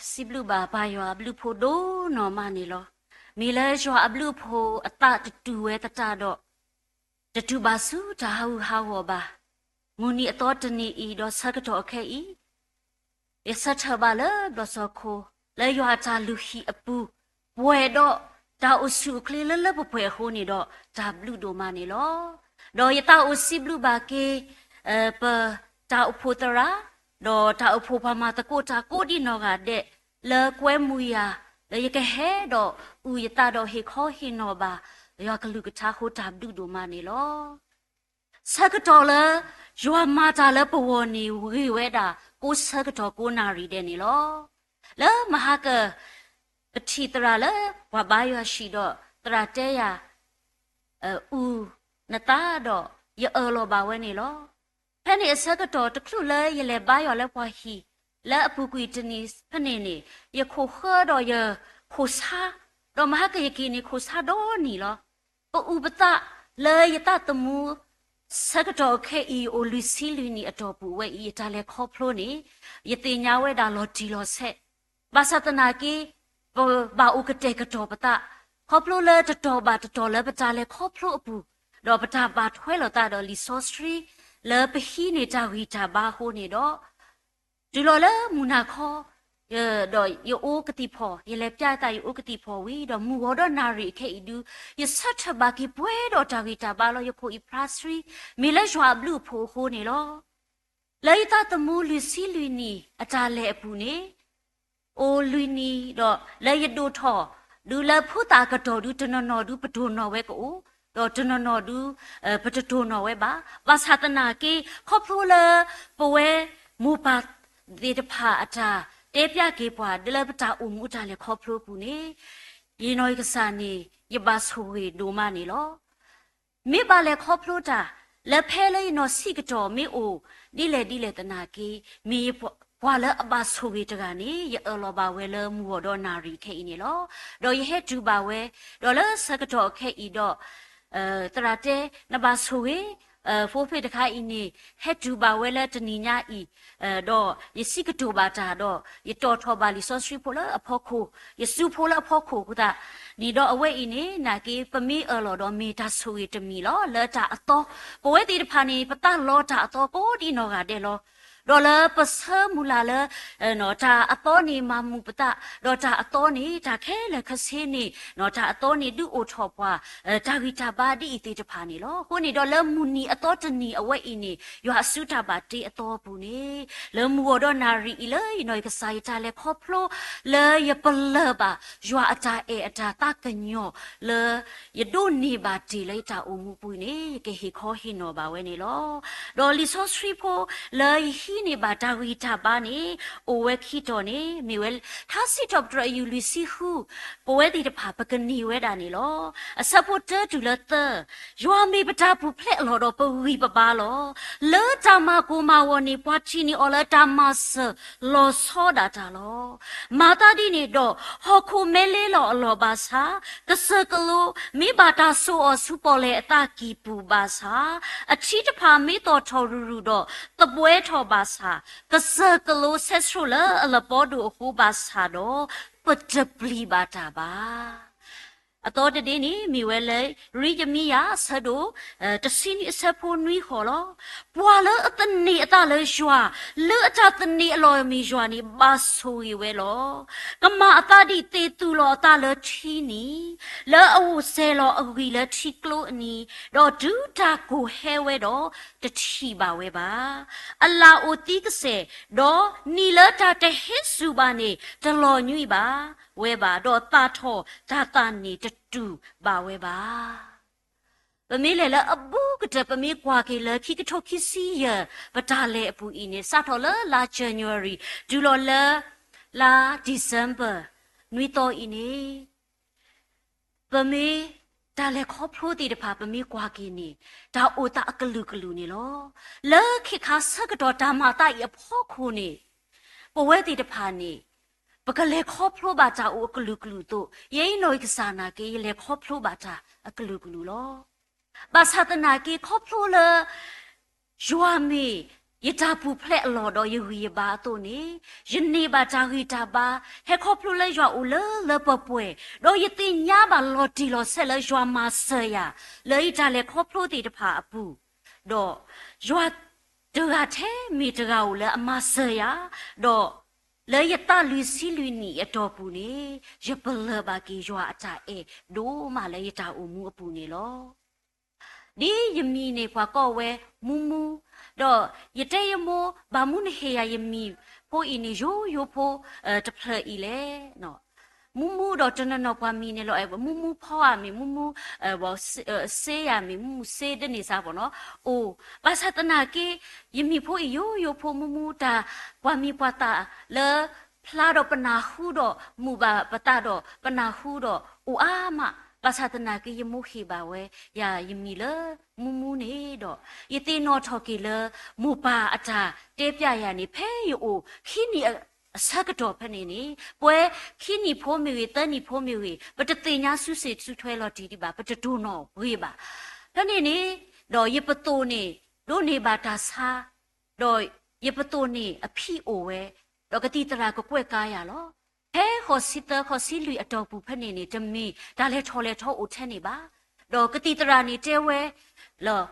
စံးဘျုးဘၣ်ပၢ်ယွၤအဘျုးအဖှိၣ်ဒိၣ်နီၢ်မးန့ၣ်လီၤ. မ့ၢ်လၢယွၤအဘျုးအဖှိၣ်အသးတတူၢ်ဝဲသတးဒီး, တတူၢ်ဘၣ်ဆူတၢ်ဟးဂူာ်ဟးဂီၤဘၣ်. မုၢ်နံၤအသီတနံၤအံၤ ဒီးဆၢကတီၢ်အခဲအံၤ ယဆၢထၢၣ်ဘၣ်လၢဘျီၣ်စီၣ်ခိၣ် လၢယွၤအတၢ်လုၢ်ဟံၣ်အပူၤ, ပှဲၤဒီးတၢ်အိၣ်ဆူၣ်အိၣ်ချ့လၢလၢပှဲၤပှဲၤအဃိန့ၣ်ဒီး တၢ်ဘျုးဒိၣ်မးန့ၣ်လီၤ. ဒီးယသးအိၣ်စံးဘျုးဘၣ်က့ၤ ပတၢ်အိၣ်ဖှိၣ်သရၣ်, ဒီးတၢ်အိၣ်ဖှိၣ်ပှၤမၤသကိးတၢ်ကိးဒံးနီၢ်ဂၤဒဲး, လၢကွဲမုာ်ယၤ, လၢယကဟဲဒီးအုၣ်ယသးဒီးဟ့ၣ်ခီဟ့ၣ်နီၤဘၣ် ယွၤကလုၢ်ကထါအဃိ တၢ်ဘျုးဒိၣ်မးန့ၣ်လီၤ. ဆၢကတီၢ်လၢ ယွၤမၤတၢ်လၢပဂီၢ်န့ၣ် ဂ့ၤဝဲဒၣ် ကိးဆၢကတီၢ်ကိးနၣ်ရံၣ်ဒဲးန့ၣ်လီၤ. လၢမဟါက ပထံၣ်သရၣ်လၢပှၤဘါယွၤဆံးဒီး သရၣ်တဲယၤ အုၣ်နသးဒီး ယအၢၣ်လီၤဘၣ်ဝဲန့ၣ်လီၤ. ဖဲန့ၣ်အဆၢကတီၢ်တချုးလၢယလဲၤဘါယွၤလၢပှၤဟံၣ် လၢအပူၤကွံာ်တနံၤဖဲန့ၣ်န့ၣ် ယခိၣ်ဃၢဒီးယခိၣ်ဆါ, ဒီးမဟါကယက့ၤန့ၣ်ခိၣ်ဆါဒီနံၤလီၤ. ပအုၣ်ပသးလၢယသးသမူ ဆၢကတီၢ်ခဲအံၤ ယအိၣ်လွံၢ်ဆံလွံၢ်နံၣ်အတီၢ်ပူၤဝဲအံၤ ယတၢ်လဲၤခီဖျိန့ၣ် ယသ့ၣ်ညါဝဲဒၣ်လီၤတံၢ်လီၤဆဲး, ဘၣ်ဆၣ်သနာ်က့ ပဘၣ်အိၣ်ကတဲာ်ကတီၤပသး ခီဖျိလၢတတီၤဘၣ်တတီၤလၢပတၢ်လဲၤခီဖျိအပူၤ, ဒီးပတၢ်ဘၣ်ထွဲလိာ်သးဒီးလံာ်စီဆှံ လၢပဟံးန့ၢ်တၢ်ဂံၢ်တၢ်ဘါအဃိန့ၣ်ဒီး တုၤလီၤလၢမုၢ်နၤခီ ဒီးယအိၣ်ကသံၣ်ဖီၣ်, ယလဲၤပျဲသးယအိၣ်ကသံၣ်ဖီၣ်ဝံၤဒီး မုၢ်ဂီၤဒီးနၣ်ရံၣ်ခဲအံၤဒု ယဆၢထၢၣ်ဘၣ်က့ၤပှဲၤဒီးတၢ်ဂံၢ်တၢ်ဘါလီၤ. ယခိၣ်အံၤဖျါဆှံ မ့ၢ်လၢယွၤအဘျုးအဖှိၣ်အဃိန့ၣ်လီၤ. လၢယသးသမူလွံၢ်ဆံလွံၢ်နံၣ်အတၢ်လဲၤအပူၤန့ၣ် အိၣ်လွံၢ်နံၣ်ဒီးလၢယဒိၣ်ထီၣ် ဒုးလၢဖိသၣ်အကတီၢ်ဒု တနီၤနီၤဒုပတိၢ်နီၣ်ဝဲကအိၣ်, ဒီးတနီၤနီၤဒု ပတတိၢ်နီၣ်ဝဲဘၣ်. ဘၣ်ဆၣ်သနာ်က့ ခီဖျိလၢပဝဲမိၢ်ပၢ်သ့ၣ်တဖၣ်အတၢ် တဲပျဲက့ၤပှၤ ဒ်လၢပတၢ်အိၣ်မူတၢ်လဲၤခီဖျိအပူၤန့ၣ် ယနီၢ်ကစၢ်န့ၣ် ယဘၣ်ဆိၣ်ဂ့ၤဒိၣ်မးန့ၣ်လီၤ. မ့ၢ်ဘၣ်လဲၤခီဖျိတၢ် လၢဖဲလၢယနီၢ်ဆံးကတီၢ်မ့ၢ်အိၣ်ဒ်လဲၣ်ဒ်လဲၣ်သနာ်က့ မ့ၢ်ယပှၤလၢအဘၣ်ဆိၣ်ဂ့ၤတဂၤန့ၣ် ယအၢၣ်လီၤဘၣ်ဝဲလၢမုၢ်ဂီၤဒီးနၣ်ရံၣ်ခဲအံၤန့ၣ်လီၤ. ဒီးယဟဲတုၤဘၣ်ဝဲ, ဒီးလၢဆၢကတီၢ်ခဲအံၤဒီး သရၣ်တဲ နဘၣ်ဆိၣ်ဂ့ၤ, ဖိဖ့ၣ်တခါအံၤန့ၣ် ဟဲတုၤဘၣ်ဝဲလၢတနံၤညါအံၤ, ဒီးယစံးကတိၤဘၣ်တၢ်ဒီး ယတီၣ်ထီၣ်ဘၣ်လံာ်စီဆှံဖိလၢအဖီခိၣ်, ယစုဖိလၢအဖီခိၣ်အဃိသတးန့ၣ်ဒီး အဝဲအံၤန့ၣ် နာ်က့ ပမ့ၢ်အၢၣ်လီၤဒီးမ့ၢ်တၢ်ဆိၣ်ဂ့ၤတမံၤလီၤ. လၢတၢ်အသီ ပဝဲသ့ၣ်တဖၣ်န့ၣ် ပသးလီတၢ်အသီကိးဒံးနီၢ်ဂၤဒဲးလီၤ. ဒီးလၢပဆၢမုၢ်လၢ်လၢ တၢ်အသီန့ၣ်မၤမုာ်ပသး, ဒီးတၢ်အသီန့ၣ် တၢ်ခဲလၢာ်ခဲဆ့န့ၣ် တၢ်အသီန့ၣ်ဒုးအိၣ်ထီၣ်ပှၤ တၢ်ဂံၢ်တၢ်ဘါဒ်အံၤသ့ၣ်တဖၣ်န့ၣ်လီၤ. အဃိန့ၣ်ဒီးလၢမုၢ်နံၤအသီတနံၤအဝဲအံၤန့ၣ် ယွၤအစုတၢ်ဘၣ်တ့အသီအပူၤန့ၣ် လၢမုၢ်ဂီၤဒီးနၣ်ရံၣ်အံၤလၢယနီၢ်ကစၢ်ယတၢ်လဲၤခီဖျိ လၢယပလၢၢ်ဘၣ် ယွၤအတၢ်အဲၣ်အတၢ်သးကညီၤလၢ ယဒိးန့ၢ်ဘၣ်တ့ၢ်လၢယတၢ်အိၣ်မူပူၤန့ၣ် ယကဟ့ၣ်ခီဟ့ၣ်နီၤဘၣ်ဝဲန့ၣ်လီၤ. ဒီးလံာ်စီဆှံဖိလၢယဟံးန့ၢ်ဘၣ်တၢ်ဂံၢ်တၢ်ဘါန့ၣ် အိၣ်ဝဲခံတီၤန့ၣ် မ့ၢ်ဝဲ ထါစံးထီၣ်ပတြၢၤအယူၢ်လွံၢ်ဆံဃု ပဝဲသ့ၣ်တဖၣ်ပကန့ၢ်ဝဲဒၣ်န့ၣ်လီၤ. အဆၢဖိတၢတုၤလၢသၢ, ယွၤမ့ၢ်ပတၢ်ပူၤဖျဲးအလီၢ်ဒီးပဂံၢ်ပဘါလီၤ. လၢတၢ်မၤကိၢ်မၤဂီၤန့ၣ် ပှၤထံၣ်န့ၢ်အီၤလၢတၢ်မၤစၢၤလီၤဆီဒၣ်တၢ်လီၤ. မၤသးဒ်န့ၣ်ဒီး ဟီၣ်ခိၣ်မဲလ့လီၤအလီၢ်ဘၣ်ဆၣ်, ကစၢၢ်ကလိမ့ၢ်ဘၣ်တၢ်စိာ်အီၤဆူပီၣ်လဲၣ်အသးကံၢ်ပူၤဘၣ်ဆၣ်, အထံတဖၣ်မ့ၢ်သီၣ်ထီၣ်ရုၢ်ရုၢ်ဒီးသဘှဲထီၣ်ဘၣ်ဆၣ်, ကစၢၢ်ကလိဆဲးဆှိၣ်လၢအလပီဒိၣ်အဃိဘၣ်ဆၣ်ဒီး ပတပျံၤဘၣ်တၢ်ဘၣ်. အသီတဒ့န့ၣ် မ့ၢ်ဝဲလၢ ရံယမံယၤ အဆၢဒိၣ် တဆံနွံအဆၢဖိနွံဃီလီၤ. ပှၤလၢအသန့ၤအသးလၢယွၤ, လၢအတၢ်သန့ၤအလီၢ်မ့ၢ်ယွၤန့ၣ် ဘၣ်ဆိၣ်ဂ့ၤဝဲလီၤ. ကမၤအသးဒ်သ့ၣ်သူၣ်လီၤအသးလၢထံနံၤ, လၢအအိၣ်စဲၤလီၤအဂံၢ်လၢထံကျိအနံၤ, ဒီးတုၤတၢ်ကိၢ်ဟဲဝဲဒီး တထံၣ်ဘၣ်ဝဲဘၣ်. အလၣ်အိၣ်သံကစဲာ်, ဒီးနံၤလၢတၢ်တဟဲစူၤဘၣ်န့ၣ် တလီၤညွံးဘၣ်ဝဲဘၣ်, ဒီးသၣ်ထီၣ်တၢ်သးန့ၣ်တတူၢ်ဘၣ်ဝဲဘၣ်. ပမ့ၢ်လဲၤလၢအဘူးကတၢၢ် ပမ့ၢ်ကွၢ်က့ၤလၢခံကထိခံဆံယဲၢ် ပတၢ်လဲၤအပူၤအံၤန့ၣ် စးထီၣ်လၢလါ January တုၤလီၤလၢ လါ December နွံသီအံၤန့ၣ် ပမ့ၢ်တၢ်လဲၤခီဖျိသ့ၣ်တဖၣ် ပမ့ၢ်ကွၢ်က့ၤန့ၣ် တၢ်အိၣ်သးအကလုာ်ကလုာ်န့ၣ်လီၤ. လၢခဲခါဆၢကတီၢ်တၢ်မၤသးအံၤအဖီခိၣ်န့ၣ် ပဝဲသ့ၣ်တဖၣ်န့ၣ် ပကလဲၤခီဖျိဘၣ်တၢ်အိၣ်အကလုာ်ကလုာ်အသိး ယဲအံၤနီၢ်ကစၢ်နာ်က့ ယလဲၤခီဖျိဘၣ်တၢ်အကလုာ်ကလုာ်လီၤ. ဘၣ်ဆၣ်သနာ်က့ ခီဖျိလၢ ယွၤမ့ၢ် ယတၢ်ပူၤဖျဲးအလီၢ်ဒီးယဂံၢ်ယဘါအသိးန့ၣ်, ယန့ၢ်ဘၣ်တၢ်ဂံၢ်တၢ်ဘါ, ဟဲခီဖျိလၢယွၤအိၣ်လၢလၢပှဲၤပှဲၤ, ဒီးယသ့ၣ်ညါဘၣ်လီၤတံၢ်လီၤဆဲးလၢယွၤမၤစၢၤယၤ, လၢယတၢ်လဲၤခီဖျိသ့ၣ်တဖၣ်အပူၤ, ဒီးယွၤတဂၤထဲမ့ၢ်တဂၤဧိၤလၢအမၤစၢၤယၤ, ဒီးလၢယသးလွံၢ်ဆံလွံၢ်နံၣ်အတီၢ်ပူၤန့ၣ်, ယပလၢၢ်ဘၣ်က့ၤယွၤအတၢ်အဲၣ်ဒိၣ်မးလၢယတၢ်အိၣ်မူအပူၤန့ၣ်လီၤ. ဒ်ယမံၤန့ၣ်ပှၤကိးဝဲမူမူ, ဒီးယတဲယမိၢ် ဘၣ်မနုၤနဟ့ၣ်ယၤယမံၤဖိအံၤန့ၣ် ယိယိဖိတဖျၢၣ်အံၤလဲၣ်. မူမူဒီးတနီၤနီၤပှၤမံၤန့ၣ်လီၤ, မူမူဖီဧါမ့ၢ် မူမူ စ့ယၤမ့ၢ် မူမူစ့ဒ်န့ၣ်စ့ၢ်ကီးနီၤ, အိၣ်, ဘၣ်ဆၣ်သနာ်က့ ယမံၤဖိအံၤယိယိဖိ မူမူတၢ် ပှၤမံၤပှၤသးလၢ ဖျါဒီးပနၢ်ဟူဒီး မူးဘၣ်ပသးဒီးပနၢ်ဟူဒီးအိၣ်အါမး, ဘၣ်ဆၣ်သနာ်က့ ယမိၢ်ဟ့ၣ်ဘၣ်ဝဲယၤယမံၤလၢမူမူန့ၣ်ဒီး, ယသ့ၣ်နီၣ်ထီၣ်က့ၤလၢ မိၢ်ပၢ်အတၢ်တဲပျဲယၤန့ၣ် ဖဲယအိၣ်ခံနံၣ်အဆၢကတီၢ်ဖဲန့ၣ်န့ၣ်, ပှဲၤခံနံၣ်ဖိမ့ၢ်ဂ့ၤ သၢနံၣ်ဖိမ့ၢ်ဂ့ၤ ပတသ့ၣ်ညါစုစ့ၣ်စုထွဲလီၤတံၢ်ဒံးဘၣ်, ပတတိၢ်နီၣ်ဂ့ၤဘၣ်. ဖဲန့ၣ်န့ၣ်ဒီး ယပသိၣ်န့ၣ် ဒိးန့ၢ်ဘၣ်တၢ်ဆါ, ဒီးယပသိၣ်န့ၣ်အဖံအိၣ်ဝဲ, ဒီးကသံၣ်သရၣ်ကကွဲးကါယၤလီၤ. ဖဲဃိးဆံသၢ ဃိးဆံလွံၢ်အတီၢ်ပူၤဖဲန့ၣ်န့ၣ် တမ့ၢ်တၢ်လဲၤထီၣ်လဲၤထီအိၣ်ထဲန့ၣ်ဘၣ်. ဒီးကသံၣ်သရၣ်န့ၣ်တဲဝဲလီၤ,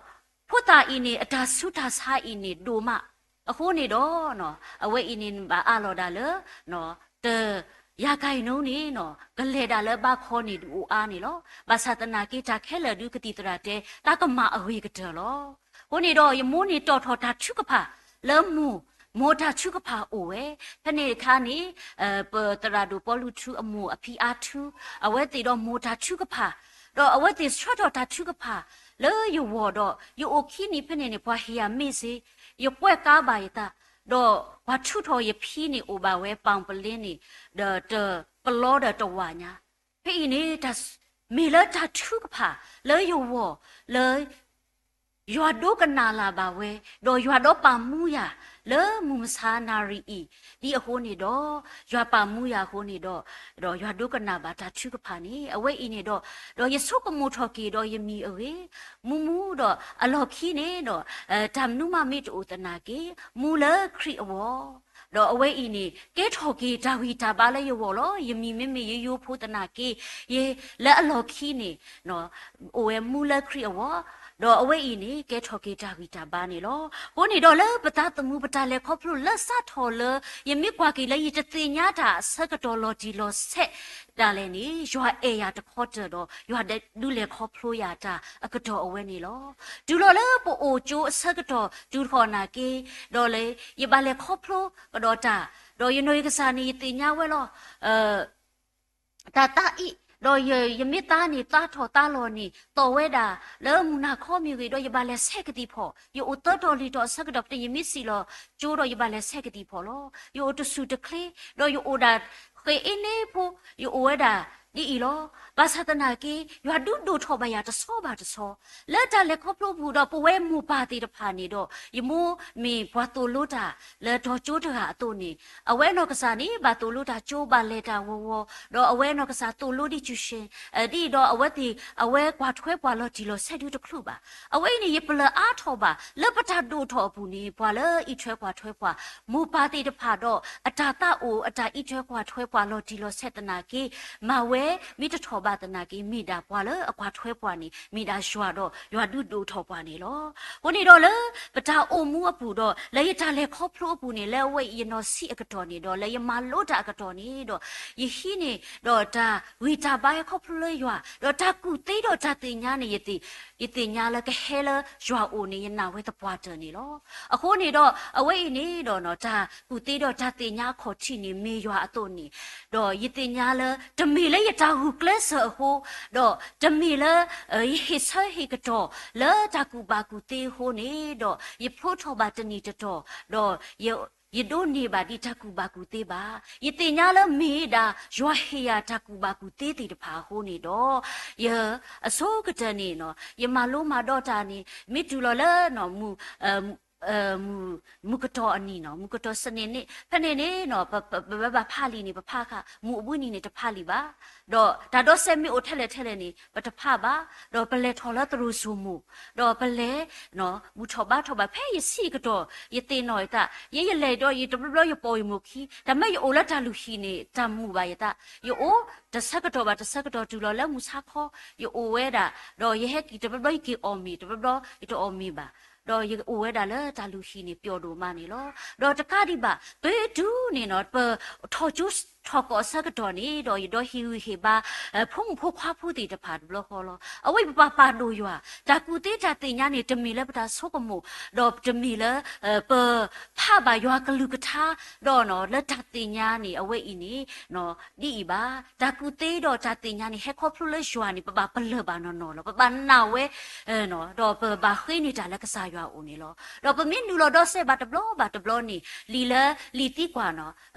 ဖိသၣ်အံၤန့ၣ် အတၢ်ဆူးတၢ်ဆါအံၤန့ၣ်ဒိၣ်မး, အဃိန့ၣ်ဒီး အဝဲအံၤန့ၣ်ဘၣ်အးလီၤဒၣ်လၢ တ ယၤကၤယၤနိန့ၣ် ကလဲၤဒၣ်လၢဘါခီန့ၣ်ဒုးအိၣ်အါန့ၣ်လီၤ. ဘၣ်ဆၣ်သနာ်က့ တၢ်ခဲလၢာ်ဒုးကသံၣ်သရၣ်တဲ သးကမၤအဂ့ၤကတၢၢ်လီၤ. အဃိန့ၣ်ဒီး ယမိၢ်န့ၣ်တီၣ်ထီၣ်တၢ်ထုကဖၣ်လၢမိၢ်, မိၢ်တၢ်ထုကဖၣ်အိၣ်ဝဲ, ဖဲန့ၣ်တခါန့ၣ် ပသရၣ်ဒိၣ်ပီလူးထူအမိၢ်အဖံအါထူ, အဝဲသ့ၣ်ဒီးမိၢ်တၢ်ထုကဖၣ်, ဒီးအဝဲသ့ၣ်ဆှၢထီၣ်တၢ်ထုကဖၣ်လၢယဂီၢ်ဒီး ယအိၣ်ခံနံၣ်ဖဲန့ၣ်န့ၣ် ပှၤဟ့ၣ်ယၤမ့ၢ်စ့, ယကွဲးကါဘၣ်ယသး, ဒီးပှၤထုးထီၣ်ယဖံန့ၣ်အိၣ်ဘၣ်ဝဲ ပၤပလ့န့ၣ် ဒီးတပလီဒီးတဝာ်ညါ. ဖဲအံၤန့ၣ် မ့ၢ်လၢတၢ်ထုကဖၣ်လၢယဂီၢ်လၢ ယွၤဒိကနၣ်လၢ်ဘၣ်ဝဲ, ဒီးယွၤဒီးပာ်မူယၤလၢမုၢ်မဆါနၣ်ရံၣ်အံၤ, ဒ်အဃိန့ၣ်ဒီး ယွၤပာ်မူယၤအဃိန့ၣ်ဒီး, ဒီးယွၤဒိကနၣ်ဘၣ်တၢ်ထုကဖၣ်န့ၣ် အဝဲအံၤန့ၣ်ဒီး, ဒီးယဆိကမိၣ်ထီၣ်က့ၤဒီးယမံၤအဂ့ၢ်, မူမူဒီးအလီၢ်ခံန့ၣ်ဒီး, တၢ်မနုၤမးမ့ၢ်တအိၣ်သနာ်က့, မူလၢခရံာ်အဂီၢ်, ဒီးအဝဲအံၤန့ၣ် ကဲထီၣ်က့ၤတၢ်ဂံၢ်တၢ်ဘါလၢယဂီၢ်လီၤ. ယမံၤမ့မ့ၢ်ယိယိဖိသနာ်က့, ယလၢအလီၢ်ခံန့ၣ် အိၣ်ဝဲမူလၢခရံာ်အဂီၢ်, ဒီးအဝဲအံၤန့ၣ် ကဲထီၣ်က့ၤတၢ်ဂံၢ်တၢ်ဘါန့ၣ်လီၤ. အဃိန့ၣ်ဒီးလၢပသးသမူပတၢ်လဲၤခီဖျိလၢစးထီၣ်လၢ ယမ့ၢ်ကွၢ်က့ၤလၢယတသ့ၣ်ညါတၢ်အဆၢကတီၢ်လီၤတံၢ်လီၤဆဲးဒၣ်လဲာ်န့ၣ် ယွၤအဲၣ်ယၤတခီတၢၢ်ဒီး ယွၤဒုးလဲၤခီဖျိယၤတၢ်အကတီၢ်အဝဲန့ၣ်လီၤ. တုၤလီၤလၢပအိၣ်ကၠိအဆၢကတီၢ်တုၤတခီၣ်နာ်က့, ဒီးလၢယဘၣ်လဲၤခီဖျိကဒီးတၢ်, ဒီးယနီၢ်ယကစၢ်န့ၣ် ယသ့ၣ်ညါဝဲလီၤ တၢ်သးအံၣ်, ဒီးယမ့ၢ်သါန့ၣ် သါထီၣ်သါလီၤန့ၣ် သီၣ်ဝဲဒၣ်လၢမုၢ်နၤခီမ့ၢ်ဂ့ၤ ဒီးယဘၣ်လဲၤဆဲးကသံၣ်ဖီၣ်, ယအိၣ်သၢတီၢ်လွံၢ်တီၢ်အဆၢကတီၢ် ပတယမ့ၢ်စံၣ်လီၤကၠိဒီးယဘၣ်လဲၤဆဲးကသံၣ်ဖီၣ်လီၤ. ယအိၣ်တဆူၣ်တချ့, ဒီးယအိၣ်ဒၣ်ဃဲၤအ့န့ဖိ, ယအိၣ်ဝဲဒၣ်ဒ်အံၤလီၤ. ဘၣ်ဆၣ်သနာ်က့ ယွၤဒုးဒိၣ်ထီၣ်ဘၣ်ယၤတဆီဘၣ်တဆီ, လၢတၢ်လဲၤခီဖျိပူၤဒီး ပဝဲမိၢ်ပၢ်သ့ၣ်တဖၣ်န့ၣ်ဒီး ယမိၢ်မ့ၢ်ပှၤသိၣ်လိတၢ်လၢတီၤကၠိတဂၤအသိးန့ၣ်, အဝဲနီၢ်ကစၢ်န့ၣ် ဘၣ်သိၣ်လိတၢ်ကၠိဘၣ်လဲၤတၢ်ဂီၤဂီၤ, ဒီးအဝဲနီၢ်ကစၢ်သိၣ်လိဒ်ကူၣ်ရှ့ၣ်, ဒ်အံၤဒီးအဝဲသ့ၣ် အဝဲကွၢ်ထွဲပှၤလီၤတံၢ်လီၤဆဲးဒုတချုးဘၣ်. အဝဲအံၤန့ၣ် ယပလၢၢ်အါထီၣ်ဘၣ် လၢပတၢ်ဒိၣ်ထီၣ်အပူၤန့ၣ် ပှၤလၢအအံးထွဲကွၢ်ထွဲပှၤ, မိၢ်ပၢ်သ့ၣ်တဖၣ်ဒီး အတၢ်သးအိၣ်အတၢ်အံးထွဲကွၢ်ထွဲပှၤလီၤတံၢ်လီၤဆဲးသနာ်က့, မၤဝဲမ့ၢ်တထီၣ်ဘၣ်သနာ်က့ မ့ၢ်ဒၣ်ပှၤလၢအကွၢ်ထွဲပှၤန့ၣ် မ့ၢ်ဒၣ်ယွၤဒီး ယွၤဒုးဒိၣ်ထီၣ်ပှၤန့ၣ်လီၤ. အဃိန့ၣ်ဒီးလၢ ပတၢ်အိၣ်မူအပူၤဒီး လၢယတၢ်လဲၤခီဖျိအပူၤန့ၣ် လၢအဝဲအံၤယနီၢ်ဆံးအကတီၢ်န့ၣ်ဒီး လၢယမၤလိတၢ်အကတီၢ်န့ၣ်ဒီး ယဟံးန့ၢ်ဒီးတၢ်ဂံၢ်တၢ်ဘါဟဲခီဖျိလၢယွၤ, ဒီးတၢ်ကူၣ်သ့ဒီးတၢ်သ့ၣ်ညါန့ၣ် ယသ့ၣ်ညါလၢကဟဲလၢယွၤအိၣ်န့ၣ် ယနာ်ဝဲသပှၢ်တၢၢ်န့ၣ်လီၤ. အဃိန့ၣ်ဒီး အဝဲအံၤန့ၣ်ဒီး တၢ်ကူၣ်သ့ဒီးတၢ်သ့ၣ်ညါအခီၣ်ထံးန့ၣ် မ့ၢ်ယွၤအသိးန့ၣ် ဒီးယသ့ၣ်ညါလၢ တမ့ၢ်လၢယတၢ်ဂုာ်ကျဲးစၢးအဃိ, ဒီးတမ့ၢ်လၢ ယဟ့ၣ်ဆၢဟ့ၣ်ကတီၢ်လၢတၢ်ကူၣ်ဘၣ်ကူၣ်သ့အဃိန့ၣ်ဒီး ယဖျိထီၣ်ဘၣ်တနံၣ်တတီၤ, ဒီးယဒိးန့ၢ်ဘၣ်ဒ်တၢ်ကူၣ်ဘၣ်ကူၣ်သ့ဘၣ်. ယသ့ၣ်ညါလၢမ့ၢ်ဒၣ်ယွၤဟ့ၣ်ယၤတၢ်ကူၣ်ဘၣ်ကူၣ်သ့သ့ၣ်တဖၣ်အဃိန့ၣ်ဒီး ယအဆိကတၢၢ်န့ၣ် ယမၤလိမၤဒိးတၢ်န့ၣ် မ့ၢ်တုၤလီၤလၢ မုၢ် မုၢ်ကတီၤအနံၤနီၤ, မုၢ်ကတီၤစနေန့ၣ် ဖဲန့ၣ်န့ၣ်နီၤ ပဘၣ်ဖးလံာ်န့ၣ် ပဖးဃာ်, မုၢ်အဘှံးနံၤန့ၣ် တဖးလံာ်ဘၣ်. ဒီးတၢ်ဒီးစဲးမ့ၢ်အိၣ်ထဲလဲၣ်ထဲလဲၣ်န့ၣ် ပတဖးဘၣ်. ဒီးပလဲၤထီၣ်လၢသရိာ်စိမိၤ, ဒီးပလဲၤ ဘူၣ်ထီၣ်ဘါထီၣ်ဘၣ် ဖဲယဆံးကတီၢ် ယသ့ၣ်နီၣ်ယသး, ယဲယလဲၤဒီးယတဘျီဘျီယပိာ်ယမိၢ်ခံ, တၢ်မ့ၢ်ယအိၣ်လၢတၢ်လုၢ်ဟံၣ်န့ၣ် တၢ်မုာ်ဘၣ်ယသး, ယအိၣ်တဆၢကတီၢ်ဘၣ်တဆၢကတီၢ်တုၤလီၤလၢမုၢ်ဆါခီ, ယအိၣ်ဝဲဒၣ်, ဒီးယဟဲက့ၤတဘျီဘျီယက့ၤအီၣ်မ့ၤ တဘျီဘျီယတအီၣ်မ့ၤဘၣ်, ဒီးယအိၣ်ဝဲဒၣ်လၢတၢ်လုၢ်ဟံၣ်န့ၣ် ပျီၣ်ဒိၣ်မးန့ၣ်လီၤ. ဒီးတကးဒံးဘၣ် ပတုၤန့ၣ်နီၤ ပထီၣ်ကၠိထီၣ်ကီၢ်အဆၢကတီၢ်န့ၣ်ဒီး ယဒီးဟ့ၣ်ဂံၢ်ဟ့ၣ်ဘါ ဖိမုၣ်ဖိခွါဖိသ့ၣ်တဖၣ်တဘျီဃီလီၤ. အဝဲအံၤပပာ်ပာ်ဒိၣ်ယွၤ, တၢ်ကူၣ်သ့တၢ်သ့ၣ်ညါန့ၣ် တမ့ၢ်လၢပတၢ်ဆိကမိၣ်, ဒီးတမ့ၢ်လၢ ပဖးဘၣ်ယွၤကလုၢ်ကထါ, ဒီးလၢတၢ်သ့ၣ်ညါန့ၣ် အဝဲအံၤန့ၣ် ဒ်အံၤဘၣ်. တၢ်ကူၣ်သ့ဒီးတၢ်သ့ၣ်ညါန့ၣ် ဟဲခီဖျိလၢယွၤန့ၣ် ပဘၣ်ပလၢၢ်ဘၣ်နီၢ်နီၢ်လီၤ. ပဘၣ်နာ်ဝဲ ဒီးပဘၣ်ဃ့န့ၢ်တၢ်လၢကစၢ်ယွၤအအိၣ်န့ၣ်လီၤ. ဒီးပမ့ၢ်နုာ်လီၤဒီးစဲးဘၣ်တဘျီဘၣ်တဘျီန့ၣ် လံာ်လၢလံာ်သံကွၢ်နီၤ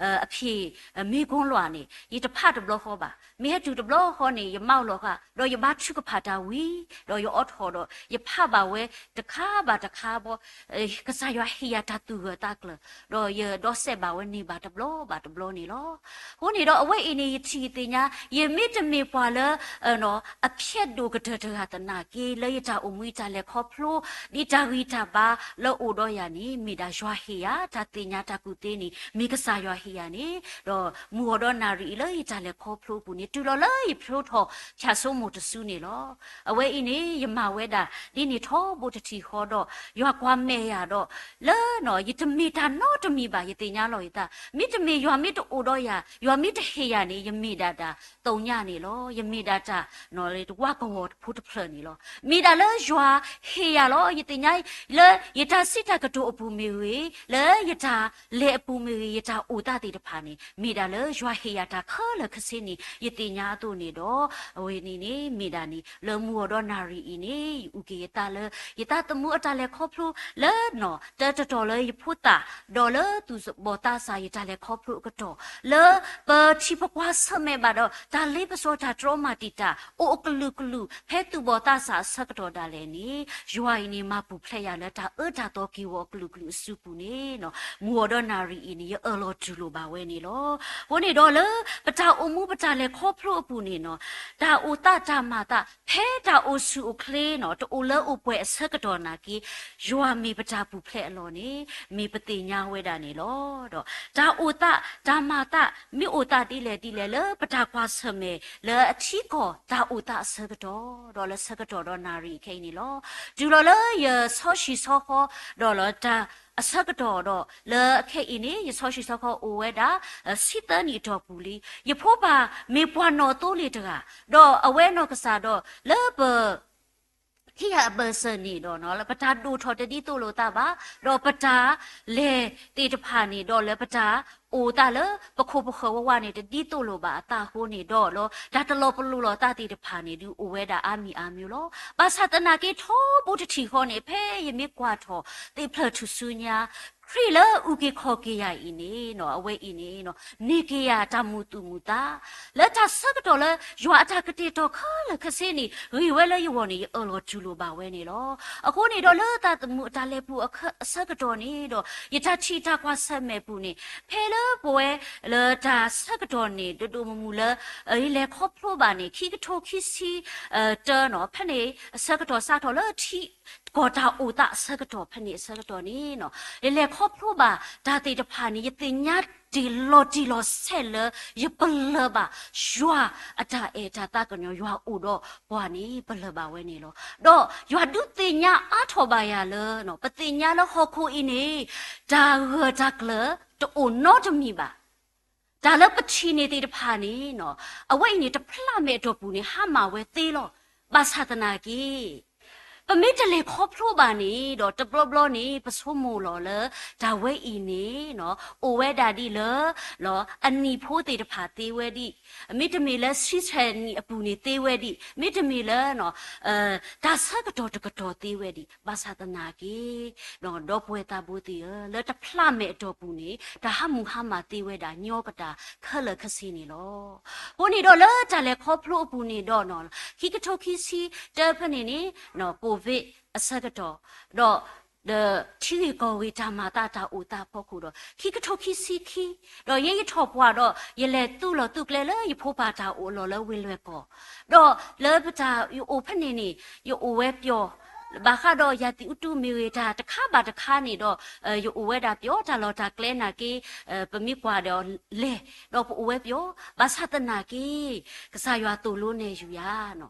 အဖံး မ့ၢ်ကိလွးန့ၣ် ယတဖးတဘျီဃီဘၣ်. မ့ၢ်ဟဲတုၤတဘျီဃီန့ၣ် ယမၤအီၤလီၤဃာ် ဒီးယဘါထုကဖၣ်တၢ်ဝံၤ ဒီးယအိးထီၣ်ဒီး ယဖးဘၣ်ဝဲတခါဘၣ်တခါဘီ ကစၢ်ယွၤဟ့ၣ်ယၤတၢ်သူၣ်ဂၢၢ်သးကျၢၤ ဒီးယဒီးစဲးဘၣ်ဝဲန့ၢ်ဘၣ်တဘျီဘၣ်တဘျီန့ၣ်လီၤ. အဃိန့ၣ်ဒီးအဝဲအံၤန့ၣ် ယထံၣ်ယသ့ၣ်ညါ ယမ့ၢ်တမ့ၢ်ပှၤလၢ အဖျဲးဒိၣ်ကတၢၢ်တဂၤသနာ်က့ လၢယတၢ်အိၣ်မူယတၢ်လဲၤခီဖျိ ဒ်တၢ်ဂံၢ်တၢ်ဘါလၢအိၣ်ဒီးယၤန့ၣ် မ့ၢ်ဒၣ်ယွၤဟ့ၣ်ယၤ တၢ်သ့ၣ်ညါတၢ်ကူၣ်သ့န့ၣ် မ့ၢ်ကစၢ်ယွၤဟ့ၣ်ယၤန့ၣ် ဒီးမုၢ်ဂီၤဒီးနၣ်ရံၣ်အံၤလၢယတၢ်လဲၤခီဖျိအပူၤန့ၣ် တုၤလီၤလၢယဖျိထီၣ်ဖၠၣ်စိမိၤတစုန့ၣ်လီၤ. အဝဲအံၤန့ၣ် ယမၤဝဲဒၣ်ဒ်န့ၣ်ထီဘိတထံၣ်ဃီဒီး ယွၤကွၢ်မဲာ်ယၤဒီး လၢ ယတမ့ၢ်တၢ်နီတမံၤဘၣ် ယသ့ၣ်ညါလီၤယသး မ့တမ့ၢ်ယွၤမ့ၢ်တအိၣ်ဒီးယၤ ယွၤမ့ၢ်တဟ့ၣ်ယၤန့ၣ် ယမ့ၢ်ဒၣ်တၢ် သုးညါ န့ၣ်လီၤ. ယမ့ၢ်ဒၣ်တၢ် ဝးကဝီၤဖိတဖျၢၣ်န့ၣ်လီၤ. မ့ၢ်ဒၣ်လၢယွၤဟ့ၣ်ယၤလီၤ. ယသ့ၣ်ညါ လၢယတၢ်စံးတၢ်ကတိၤအပူၤမ့ၢ်ဂ့ၤ, လၢယတၢ်လဲၤအပူၤမ့ၢ်ဂ့ၤ, ယတၢ်အိၣ်သးသ့ၣ်တဖၣ်န့ၣ် မ့ၢ်ဒၣ်လၢယွၤဟ့ၣ်ယၤတၢ်ခဲလၢာ်ခဲဆ့န့ၣ် ယသ့ၣ်ညါအသိးန့ၣ်ဒီး အဝဲန့ၣ်န့ၣ် မ့ၢ်ဒၣ်န့ၣ် လၢမုၢ်ဂီၤဒီးနၣ်ရံၣ်အံၤန့ၣ် ယအုၣ်က့ၤယသးလၢ ယသးသမူအတၢ်လဲၤခီဖျိ လၢနီၢ်တၢတတီၤလၢယဖိသၣ် ဒီးလၢသူၣ်ဘီၣ်သးစၢ်ယတၢ်လဲၤခီဖျိအကတီၢ် လၢပထံၣ်ပကွၢ်ဆၢၣ်မဲာ်ဘၣ်ဒီး တၢ်လ့ပစီတၢ်တြီမၤတံာ်တာ် အိၣ်အကလုာ်ကလုာ် ဖဲသူၣ်ဘီၣ်သးစၢ်အဆၢကတီၢ်ဒၣ်လဲာ်န့ၣ် ယွၤအံၤန့ၣ် မၤပူၤဖျဲးယၤလၢတၢ်အၢတၢ်သီက့ၤဝီၤအကလုာ်ကလုာ်အစုပူၤန့ၣ် မုၢ်ဂီၤဒီးနၣ်ရံၣ်အံၤန့ၣ် ယအၢၣ်လီၤတူၢ်လိာ်ဘၣ်ဝဲန့ၣ်လီၤ. အဃိန့ၣ်ဒီးလၢ ပတၢ်အိၣ်မူပတၢ်လဲၤခီဖျိအပူၤန့ၣ်နီၢ် တၢ်အိၣ်သးတၢ်မၤသး ဖဲတၢ်အိၣ်ဆူၣ်အိၣ်ချ့နီၢ် တအိၣ်လၢအိၣ်ပှဲၤအဆၢကတီၢ်နာ်က့ ယွၤမ့ၢ်ပတၢ်ပူၤဖျဲးအလီၢ်န့ၣ် မ့ၢ်ပသ့ၣ်ညါဝဲဒၣ်န့ၣ်လီၤ. ဒီးတၢ်အိၣ်သးတၢ်မၤသး မ့ၢ်အိၣ်သးဒ်လဲၣ်ဒ်လဲၣ်လၢပတၢ်ကွၢ်ဆၢၣ်မဲာ် လၢအထံကီၢ်တၢ်အိၣ်သးအဆၢကတီၢ် ဒီးလၢဆၢကတီၢ်ဒီးနၣ်ရံၣ်ခဲအံၤန့ၣ်လီၤ. တုၤလီၤလၢယဆီဟံၣ်ဆီဃီ ဒီးလၢတၢ်အဆၢကတီၢ်ဒီး လၢအခဲအံၤန့ၣ် ယဆီဟံၣ်ဆီဃီအိၣ်ဝဲဒၣ် ဆံသၢနံၣ်အတီၢ်ပူၤလံ. ယဖိပၢ်မ့ၢ်ပှၤနီၣ်သိလ့ၣ်တဂၤ ဒီးအဝဲနီၢ်ကစၢ်ဒီး လၢပ ခံဂၤအဘၢၣ်စၢၤန့ၣ်ဒီး ပတၢ်ဒိၣ်ထီၣ်တဒ်သိးလိာ်သးဘၣ်, ဒီးပတၢ်လဲၤသ့ၣ်တဖၣ်န့ၣ်ဒီး လၢပတၢ်အိၣ်သးလၢပခိၣ်ပဃၢၤဝဲဝဲန့ၣ် တဒ်သိးလိာ်ဘၣ်အသးအဃိန့ၣ်ဒီး တၢ်တလီၤပလိာ်လိာ်သးသ့ၣ်တဖၣ်န့ၣ် ဒုးအိၣ်ဝဲဒၣ်အါမံၤအါမံၤလီၤ. ဘၣ်ဆၣ်သနာ်က့ထီဘိတထံၣ်ဃီန့ၣ် ဖဲယမ့ၢ်ကွၢ်ထီၣ်သ့ၣ်ဖျၢၣ်ထူၣ်စုညါ ခရံာ်လၢအုၣ်က့ၤခီၣ်က့ၤယၤအံၤန့ၣ် အဝဲအံၤန့ၣ် န့ၢ်က့ၤယၤတၢ်မုာ်သူၣ်မုာ်သး လၢတၢ်ဆၢကတီၢ်လၢယွၤအတၢ်ကတဲာ်ကတီၤခဲလၢာ်ခဲဆ့န့ၣ် ဂ့ၤဝဲလၢယဂီၢ်န့ၣ် ယအၢၣ်လီၤတူၢ်လိာ်ဘၣ်ဝဲန့ၣ်လီၤ. အဃိန့ၣ်ဒီးလၢသးသမူအတၢ်လဲၤပူၤအဆၢကတီၢ်န့ၣ်ဒီး ယတၢ်ထံၣ်တၢ်ကွၢ်ဆၢၣ်မဲာ်ပူၤန့ၣ် ဖဲလၢပဝဲ လၢတၢ်ဆၢကတီၢ်န့ၣ် ဒိၣ်ဒိၣ်မုၢ်မုၢ်လၢ ယလဲၤခီဖျိဘၣ်န့ၣ် ခံကထိခံဆံ တၢနီၤ ဖဲန့ၣ် အဆၢကတီၢ်စးထီၣ်လၢထံ ကီၢ်တၢ်အိၣ်သးအဆၢကတီၢ်ဖဲန့ၣ်အဆၢကတီၢ်န့ၣ် ယလဲၤခီဖျိဘၣ်တၢ်သ့ၣ်တဖၣ်န့ၣ် ယသ့ၣ်ညါတ့ၢ်လီၤတံၢ်လီၤဆဲးလၢ ယပလၢၢ်ဘၣ် ယွၤအတၢ်အဲၣ်တၢ်သးကညီၤ ယွၤအိၣ်ဒီးပှၤန့ၣ် ပလၢၢ်ဘၣ်ဝဲန့ၣ်လီၤ. ဒီးယွၤဒုးသ့ၣ်ညါအါထီၣ်ဘၣ်ယၤလၢ ပသ့ၣ်ညါလၢဟီၣ်ခိၣ်အံၤန့ၣ် တၢ်ဂၢၢ်တၢ်ကျၢၤတအိၣ်နီတမံၤဘၣ်. တၢ်လၢပထံၣ်န့ၢ်သ့ၣ်တဖၣ်န့ၣ် အဝဲအံၤန့ၣ် တဖျးမဲာ်အတီၢ်ပူၤန့ၣ် ဟါမၢ်ဝဲသ့လီၤ. ဘၣ်ဆၣ်သနာ်က့ ပမ့ၢ်တလဲၤခီဖျိဘၣ်န့ၣ်ဒီး တဘျီဘျီန့ၣ် ပဆိကမိၣ်လီၤလၢ တၢ်ဝဲအံၤန့ၣ် အိၣ်ဝဲဒၣ်ဒ်လၢ အနံၣ်ဖိသ့ၣ်တဖၣ်သ့ဝဲဒံး, မ့တမ့ၢ်လၢဆံဆဲၣ်နံၣ်အပူၤန့ၣ်သ့ဝဲဒံး, မ့တမ့ၢ်လၢ တၢ်ဆၢကတီၢ်တကတီၢ်သ့ဝဲဒံး, ဘၣ်ဆၣ်သနာ်က့ ဒီပုၢ်ဝဲၢ်သးဘိသ့ၣ်ဧၢ, လၢတဖျးမဲာ်အတီၢ်ပူၤန့ၣ် တၢ်ဟးမုၢ်ဟါမၢ်သ့ဝဲဒၣ်ညီကတၢၢ်ခဲလၢာ်ခဲဆ့န့ၣ်လီၤ. အဃိန့ၣ်ဒီးလၢတၢ်လဲၤခီဖျိအပူၤန့ၣ်ဒီး ခံကထိခံဆံတၢဖဲန့ၣ်န့ၣ် COVID အဆၢကတီၢ်, ဒီး ဒီးထံဂ့ၢ်ကီၢ်ဂ့ၢ်တၢ်မၤသးတၢ်အိၣ်သးအဖီခိၣ်ဒီး ခံကထိခံဆံခံ, ဒီးယဲယထီၣ်ပှၢ်ဒီး ယလဲၤသူၣ်လီၤသူၣ်ကျဲလၢယဖိပၢ်တၢ်အိၣ်အလီၢ်လၢဝ့ၢ်လွဲၢ်ကီၢ်, ဒီးလၢပတၢ်ယအိၣ်ဖဲန့ၣ်န့ၣ် ယအိၣ်ဝဲပျီ, ဘၣ်ဃးဒီးယၤသံးအူတူမ့ၢ်ဂ့ၤ တၢ်တခါဘၣ်တခါန့ၣ်ဒီး ယအိၣ်ဝဲဒၣ်ပျီ တၢ်လီၢ်တၢ်ကျဲနာ်က့ ပမ့ၢ်ကွၢ်ဒီးလဲၤ ဒီးပအိၣ်ဝဲပျီ, ဘၣ်ဆၣ်သနာ်က့ ကစၢ်ယွၤသိၣ်လိနဲၣ်ယူၤယၤ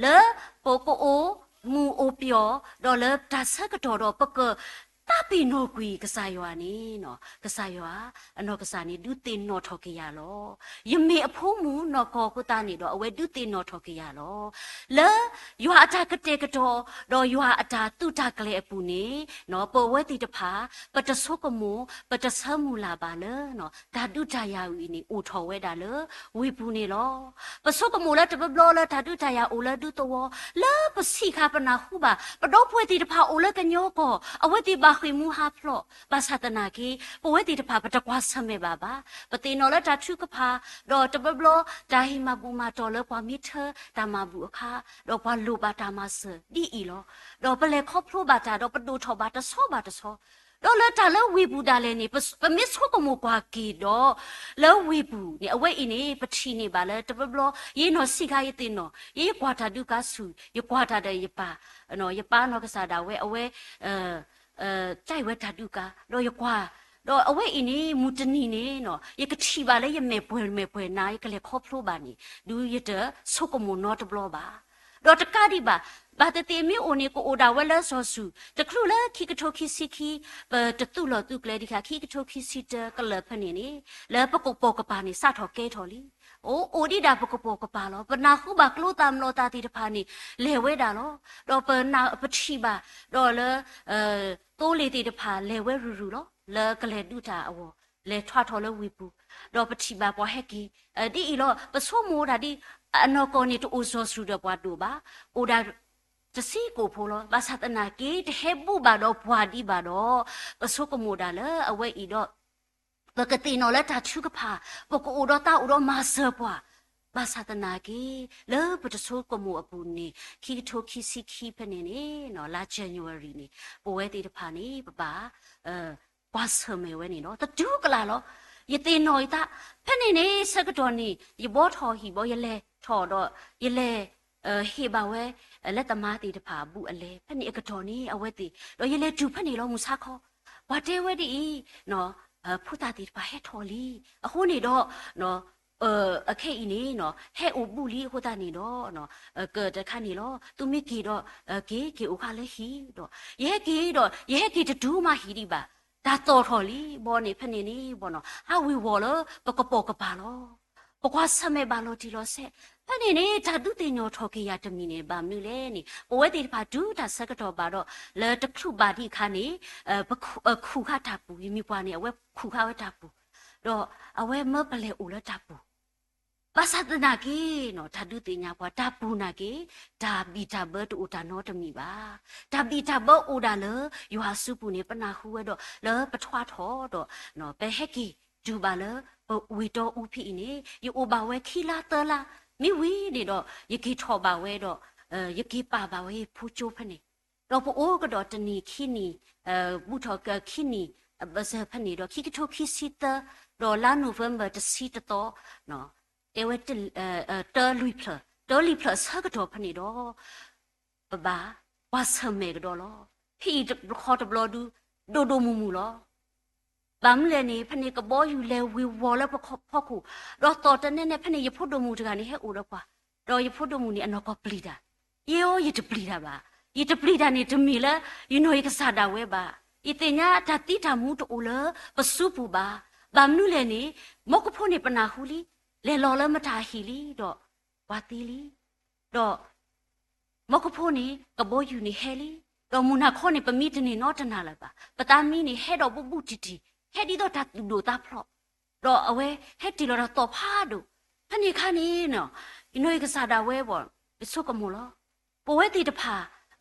လၢပကအိၣ်မုာ်အိၣ်ပျီ, ဒီးလၢတၢ်ဆၢကတီၢ်ဒီးပကသးပ့ၤနီၣ်ကွံာ်ကစၢ်ယွၤန့ၣ်, ကစၢ်ယွၤအနီၢ်ကစၢ်န့ၣ် ဒုးသ့ၣ်နီၣ်ထီၣ်က့ၤယၤလီၤ. ယမ့ၢ်အဖိမုၣ်နီၢ်ကီၢ်အဃိသတးန့ၣ်ဒီး အဝဲဒုးသ့ၣ်နီၣ်ထီၣ်က့ၤယၤလီၤ. လၢယွၤအတၢ်ကတဲာ်ကတီၤ ဒီးယွၤအတၢ်သုးတၢ်ကျဲၤအပူၤန့ၣ် ပဝဲသ့ၣ်တဖၣ် ပတဆိကမိၣ် ပတဆၢမုၢ်လၢ်ဘၣ်လၢ တၢ်ဒုးတၢ်ယၤအံၤန့ၣ် အိၣ်ထီၣ်ဝဲဒၣ်လၢဝ့ၢ်ပူၤန့ၣ်လီၤ. ပဆိကမိၣ်လၢတဘျီဘျီလၢတၢ်ဒုးတၢ်ယၤအိၣ်လၢဒူသဝီ, လၢပဆံးခါပနၢ်ဟူဘၣ် ပဒီပုၢ်ဝဲၢ်သ့ၣ်တဖၣ်အိၣ်လၢကညီကီၢ် အဝဲသ့ၣ်ဘၣ်ဃ့ၢ်မှံဟးဖျိး, ဘၣ်ဆၣ်သနာ်က့ ပဝဲသ့ၣ်တဖၣ်ပတကွၢ်ဆၢၣ်မဲာ်ဘၣ်ဘၣ်. ပသ့ၣ်နီၣ်လၢတၢ်ထုကဖၣ်, ဒီးတဘျီဘျီတၢ်ဟ့ၣ်မၤဘူၣ်မၤတီၢ်လၢပှၤမ့ၢ်ထၢတၢ်မၤဘူၣ်အခါ, ဒီးပှၤလိၣ်ဘၣ်တၢ်မၤစၢၤဒ်အံၤလီၤ. ဒီးပလဲၤခီဖျိဘၣ်တၢ်ဒီးပဒိၣ်ထီၣ်ဘၣ်တဆီဘၣ်တဆီ, ဒီးလၢတၢ်လၢဝ့ၢ်ပူၤဒၣ်လဲာ်န့ၣ် ပ ပမ့ၢ်ဆိကမိၣ်ကွၢ်က့ၤဒီး လၢဝ့ၢ်ပူၤန့ၣ် အဝဲအံၤန့ၣ် ပထံၣ်န့ၢ်ဘၣ်လၢတဘျီဘျီ ယနီၢ်ဆံးခါယသ့ၣ်နီၣ် ယကွၢ်တၢ်ဒုးကါဆူၣ် ယကွၢ်တၢ်ဒီးယပၢ်, ယပၢ်နီၢ်ကစၢ်ဒၣ်ဝဲ အဝဲ တၢ်အံၤဝဲတၢ်ဒုးကါ ဒီးယကွၢ်, ဒီးအဝဲအံၤန့ၣ် မုၢ်တနံၤန့ၣ် ယကထံၣ်ဘၣ်လၢယမဲာ်ပှဲၤမဲာ်ပှဲၤနၤ ယကလဲၤခီဖျိဘၣ်န့ၣ် ဒုးယတဆိကမိၣ်နီတဘျီဘၣ်. ဒီးတကးဒံးဘၣ်, ဘၣ်သ့ၣ်သ့ၣ်မ့ၢ်အိၣ်န့ၣ် ကအိၣ်ဒၣ်ဝဲလၢစီၤစုၤ တချုးလၢခံကထိခံဆံခံ ပတသူၣ်လီၤသူၣ်ကျဲဒံးခါ ခံကထိခံဆံတၢကလၢာ်ဖဲန့ၣ်န့ၣ် လၢပကပိာ်ကပၤန့ၣ် စးထီၣ်ကဲထီၣ်လံ. အိၣ် အိၣ်ဒံးဒၣ်ပကပိာ်ကပၤလီၤ. ပနၢ်ဟူဘၣ်ကျိသၣ်မျိာ်သၣ်သ့ၣ်တဖၣ်န့ၣ် လဲၤဝဲဒၣ်လီၤ. ဒီးပနၢ် ပထံၣ်ဘၣ် ဒီးလၢ သိလ့ၣ်သ့ၣ်တဖၣ်လဲၤဝဲရုၢ်ရုၢ်လီၤ. လၢကလဲၤဒုးတၢ်အဂီၢ် လဲၤထွါထီၣ်လၢဝ့ၢ်ပူၤ, ဒီးပထံၣ်ဘၣ်ပှၤဟဲက့ၤ ဒ်အံၤလီၤ. ပဆိကမိၣ်ဒၣ်ဒ် အနီၢ်ကီၢ်န့ၣ်တအိၣ်စီၤစုၤဒီးပှၤဒိၣ်ဘၣ်, အိၣ်ဒၣ်တဆံကိၣ်ဖိလီၤ. ဘၣ်ဆၣ်သနာ်က့ တဟဲဘူးဘၣ်ဒီးပှၤဒံးဘၣ်ဒီး ပဆိကမိၣ်ဒၣ်လၢအဝဲအံၤဒီး ပကသ့ၣ်နီၣ်လၢတၢ်ထုကဖၣ်, ပကအိၣ်ဒီးသးအိၣ်ဒီးမၤစၢၤပှၤ, ဘၣ်ဆၣ်သနာ်က့ လၢပတဆိကမိၣ်အပူၤန့ၣ် ခံကထိခံဆံခံဖဲန့ၣ်န့ၣ် လါ January န့ၣ် ပဝဲသ့ၣ်တဖၣ်န့ၣ် ပဘၣ် ကွၢ်ဆၢၣ်မဲာ်ဝဲန့ၣ်ဒီး သတူၢ်ကလာ်လီၤ. ယသ့ၣ်နီၣ်ယသး, ဖဲန့ၣ်န့ၣ် ဆၢကတီၢ်န့ၣ် ယဘှီထီၣ်ဟံၣ်ဘီ ယလဲၤထီၣ်ဒီး ယလဲၤ ဟ့ၣ်ဘၣ်ဝဲ လၢသမါသ့ၣ်တဖၣ်အဘူးအလဲ ဖဲန့ၣ်အကတီၢ်န့ၣ် အဝဲသ့ၣ် ဒီးယလဲၤတုၤဖဲန့ၣ်လီၤ မုၢ်ဆါခီ, ပှၤတဲဝဲဒ်အံၤ ဖိသၣ်သ့ၣ်တဖၣ်ဟဲထီၣ်လံ, အဃိန့ၣ်ဒီး အခဲအံၤန့ၣ် ဟဲအိၣ်ဘူးလံအဃိသတးန့ၣ်ဒီး ကတခါန့ၣ်လီၤ. သုမ့ၢ်က့ၤဒီး က့ၤ က့ၤအိၣ်ဃာ်လၢဟံၣ်ဒီး ယဟဲက့ၤဒီး ယဟဲက့ၤတတုၤမးဟံၣ်ဒံးဘၣ်, တၢ်သီၣ်ထီၣ်လံဘီန့ၣ် ဖဲန့ၣ်န့ၣ်ဘီနီၤ ဟးဝ့ၤဝီၤလၢပကပိာ်ကပၤလီၤ. ပကွၢ်ဆၢၣ်မဲာ်ဘၣ်လီၤတံၢ်လီၤဆဲး, ဖဲန့ၣ်န့ၣ် တၢ်ဒုးသ့ၣ်နီၣ်ထီၣ်က့ၤယၤတမံၤန့ၣ် ဘၣ်မနုၤလဲၣ်န့ၣ် ပဝဲသ့ၣ်တဖၣ်တုၤတၢ်ဆၢကတီၢ်ဘၣ်ဒီး လၢတချုးဘၣ်ဒံးအခါန့ၣ် ပခူၣ်ဃာ်တၢ်ပူၤ, ယမံၤပှၢ်န့ၣ် အဝဲခူၣ်ဃာ်ဝဲတၢ်ပူၤ, ဒီးအဝဲမၢပလဲၤအိၣ်လၢတၢ်ပူၤ ဘၣ်ဆၣ်သနာ်က့ တၢ်ဒုးသ့ၣ်ညါပှၤ တၢ်ပူၤနာ်က့ တၢ်ဘံၣ်တၢ်ဘၢတအိၣ်တၢ်နီတမံၤဘၣ်. တၢ်ဘံၣ်တၢ်ဘၢအိၣ်ဒၣ်လၢ ယွၤအစုပူၤန့ၣ် ပနၢ်ဟူဝဲဒီး လၢပထွါထီၣ်ဒီး ပဟဲက့ၤတုၤဘၣ်လၢ ပဝ့ၢ်တီအူဖဲအံၤန့ၣ် ယအိၣ်ဘၣ်ဝဲခံလါသၢလါ, မ့ၢ်ဝံၤန့ၣ်ဒီး ယက့ၤထီၣ်ဘၣ်ဝဲဒီး ယက့ၤပာ်ဘၣ်ဝဲယဖိကၠိဖဲန့ၣ် ဒီးပအိၣ်ကဒီးတနံၤခံနံၤ ဘူးထီၣ်ကခံနံၤ ဘၢၣ်စၢၤဖဲန့ၣ်ဒီး ခံကထိခံဆံသၢ ဒီးလါ November တဆံတသီ တဲဝဲ တၢလွံၢ်ဖျၢၣ် တၢလွံၢ်ဖျၢၣ်အဆၢကတီၢ်ဖဲန့ၣ်ဒီး ပဘၣ်ကွၢ်ဆၢၣ်မဲာ်ကဒီးလီၤ. ဖဲအံၤတခီတဘျီဒု ဒိၣ်ဒိၣ်မုၢ်မုၢ်လီၤ. ဘၣ်မနုၤလဲၣ်န့ၣ် ဖဲန့ၣ်ကဘီယူၤလဲၤဝ့ၤဝီၤလၢပဖီခိၣ်, ဒီးသီၣ်တနဲနဲ ဖဲန့ၣ်ယဖိဒိၣ်မုၣ်တဂၤန့ၣ် ဟဲအိၣ်ဒီးပှၤ, ဒီးယဖိဒိၣ်မုၣ်န့ၣ် အနီၢ်ကီၢ်ပျံၤတၢ်, ယဲအီၤ ယတပျံၤတၢ်ဘၣ်. ယတပျံၤတၢ်န့ၣ် တမ့ၢ်လၢ ယနီၢ်ယကစၢ်ဒၣ်ဝဲဘၣ်. ယသ့ၣ်ညါတၢ်သံတၢ်မူတအိၣ်လၢပစုပူၤဘၣ်. ဘၣ်မနုၤလဲၣ်န့ၣ် မီၢ်ကဖိန့ၣ်ပနၢ်ဟူလံ, လဲၤလီၤလၢမတၤအဟံၣ်လံ, ဒီးပှၤသံလံ, ဒီး မီၢ်ကဖိန့ၣ် ကဘီယူၤန့ၣ်ဟဲလံ, ဒီးမုၢ်နၤခီန့ၣ် ပမံတန့ၢ်နီတနၤလၢၤဘၣ်. ပသးမံန့ၣ် ဟဲဒီးဘူးဘူးတံၢ်တံၢ်, ဟဲဒ်သိးတၢ်သူၣ်ဒိၣ်သးဖျိး, ဒီးအဝဲဟဲတ့ၢ်လီၤတၢ်သီၣ်ဖးဒိၣ်. ဖဲန့ၣ်အခါန့ၣ် ယနီၢ်ယကစၢ်ဒၣ်ဝဲဘၣ် ယဆိကမိၣ်လီၤ. ပဝဲသ့ၣ်တဖၣ်